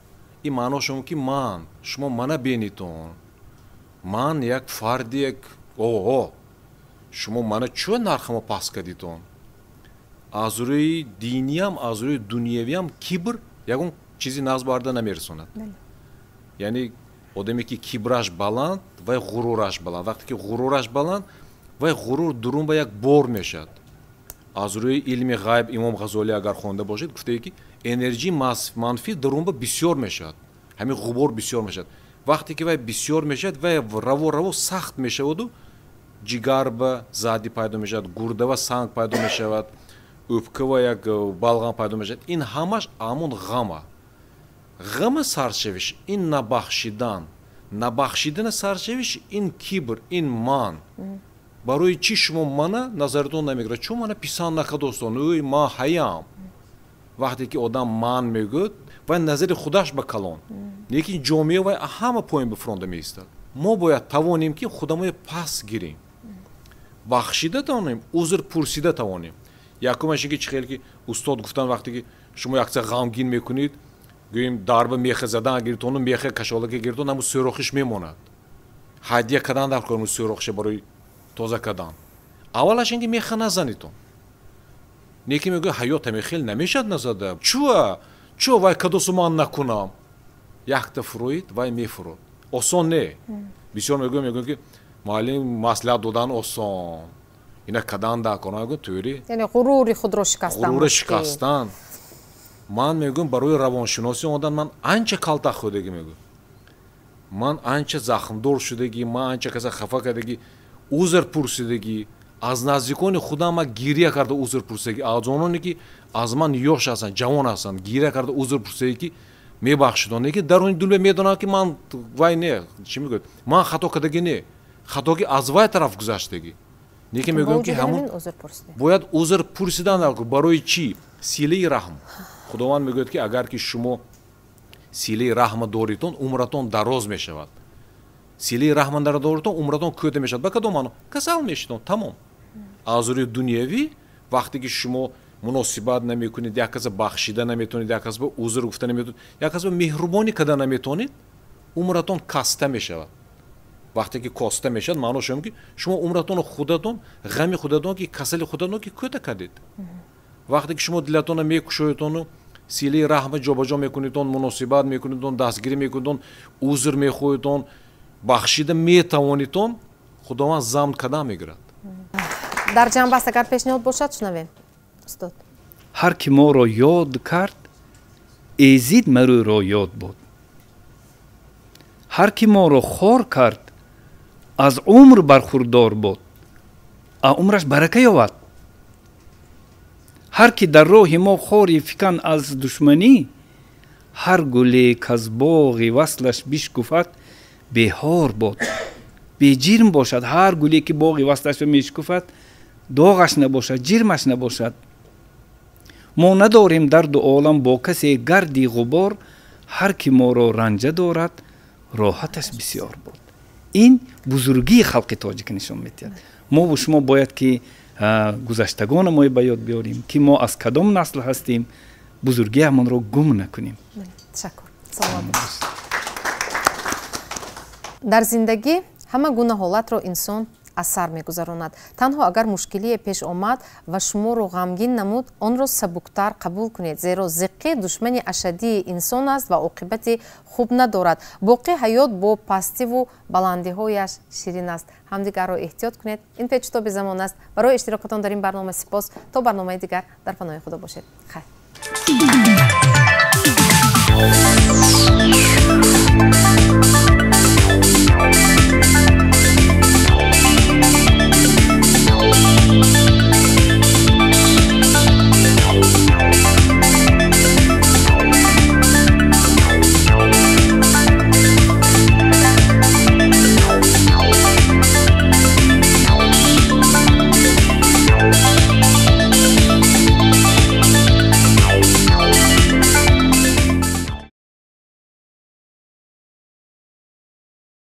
ин маънош он ки ман, шумо мана бенитон, ман як фарди як оҳо, шумо мана чӯ нархамо паст кардитон. Аз рӯи диниям, аз рӯи дунявиям кибр ягон чизи нағз барда намерасонад. Яъне одаме ки кибраш баланд, вай ғурураш баланд. Вақте ки ғурураш баланд, вай ғурур дурун ба як бор мешавад. Аз рӯи илми ғайб Имом Ғазолӣ агар хонда бошед, гуфтае ки энерҷии манфӣ дурун ба бисёр мешавад, ҳамин ғубор бисёр мешавад. Вақте ки вай бисёр мешавад, вай раво раво сахт мешаваду ҷигар ба зади пайдо мешавад, гурдава санг пайдо мешавад, ӯпкава як балғам пайдо мешавад. Ин ҳамаш ҳамон ғама. Ғама саршавиш ин набахшидан, набахшидана саршавиш ин кибр, ин ман. Барои чӣ шумо мана назаратон намегирад? Чун мана писанд накардостон, ӯй ман ҳаям. Вақте ки одам ман мегӯяд, вай назари худаш ба калон, лекин ҷомеа вай ҳама поин ба фуронда меистад. Мо бояд тавонем, ки худамоя пас гирем, бахшида тавонем, узр пурсида тавонем. Якумаш ин ки чӣ хел ки устод гуфтан, вақте ки шумо якса ғамгин мекунед, гӯем дарба меха задан гиритону меха кашолака гиритон, ҳамун сӯрохиш мемонад. Ҳадя кардан дар кор сӯрохиша барои тоза кардан. Аввалаш ин ки меха назанитон. Неки мегӯяд ҳаёт ҳамин хел намешавад назада. Чӯа? Чӯ вай кадосу ман накунам? Якта фуроид, вай мефурод. Осон не. Бисёр мегӯям ки муаллим маслиҳат додан осон. Ина кадан дар кор. Мегӯям тӯри. Яъне ғурури худро шикастан. Ғурури шикастан. Ман мегӯям барои равоншиносӣ омадан ман анча калтак хӯрдагӣ мегӯям. Ман анча захмдор шудагӣ, ман анча каса хафа кардагӣ, узр пурсидагӣ, аз наздикони худам ман гиря карда узр пурсидагӣ, аз ононе ки аз ман ёш ҳастанд, ҷавон ҳастанд, гиря карда узр пурсидагӣ, ки мебахшидон. Лекин даруни дилме медонам, ки ман вай не, чӣ мегӯяд, ман хато кардагӣ не, хатогӣ аз вай тараф гузаштагӣ. Лекин мегӯям ки ҳамун бояд узр пурсидан дар кор. Барои чӣ? Силаи раҳм. Худованд мегӯяд, ки агар ки шумо силаи раҳма доритон, умратон дароз мешавад. Силаи раҳма доритон, умратон кӯта мешавад. Ба кадом маъно? Касал мешитон, тамом. Аз рӯи дунявӣ вақте ки шумо муносибат намекунед, як каса бахшида наметавонед, як каса ба узр гуфта наметавонед, як каса ба меҳрубонӣ карда наметавонед, умратон каста мешавад. Вақте ки коста мешавад, маънош он ки шумо умратонро худатон, ғами худатон, ки касали худатон ки кӯта кардед. Вақте ки шумо дилатонро мекушоедону силаи раҳма ҷобаҷо мекунедон, муносибат мекунедон, дастгирӣ мекунедон, узр мехоҳедон, бахшида метавонедон, Худованд замн карда мегирад. Дар ҷанбаст агар пешниҳод бошад, шунавем устод. Ҳар ки моро ёд кард, эзид марӯро ёд буд. Ҳар ки моро хор кард, аз умр бархурдор буд, а умраш барака ёбад. Ҳар ки дар роҳи мо хори фикан аз душманӣ, ҳар гуле каз боғи васлаш бишкуфад, беҳор буд, беҷирм бошад. Ҳар гуле ки боғи васлаш мешкуфад, доғаш набошад, ҷирмаш набошад. Мо надорем дар ду олам бо касе гарди ғубор, ҳар ки моро ранҷа дорад, роҳаташ бисёр буд. Ин бузургии халқи тоҷик нишон медиҳад. Мову шумо бояд ки гузаштагонамои ба ёд биёрем, ки мо аз кадом насл ҳастем, бузургиамонро гум накунем. Ташаккур, саломат бошед. Дар зиндагӣ ҳама гуна ҳолатро инсон аз сар мегузаронад. Танҳо агар мушкилие пеш омад ва шуморо ғамгин намуд, онро сабуктар қабул кунед, зеро зиққӣ душмани ашаддии инсон аст ва оқибати хуб надорад. Боқӣ ҳаёт бо пастиву баландиҳояш ширин аст. Ҳамдигарро эҳтиёт кунед. Ин печутоби замон аст. Барои иштирокатон дар ин барнома сипос. То барномаи дигар дар паноҳи Худо бошед. Хайр.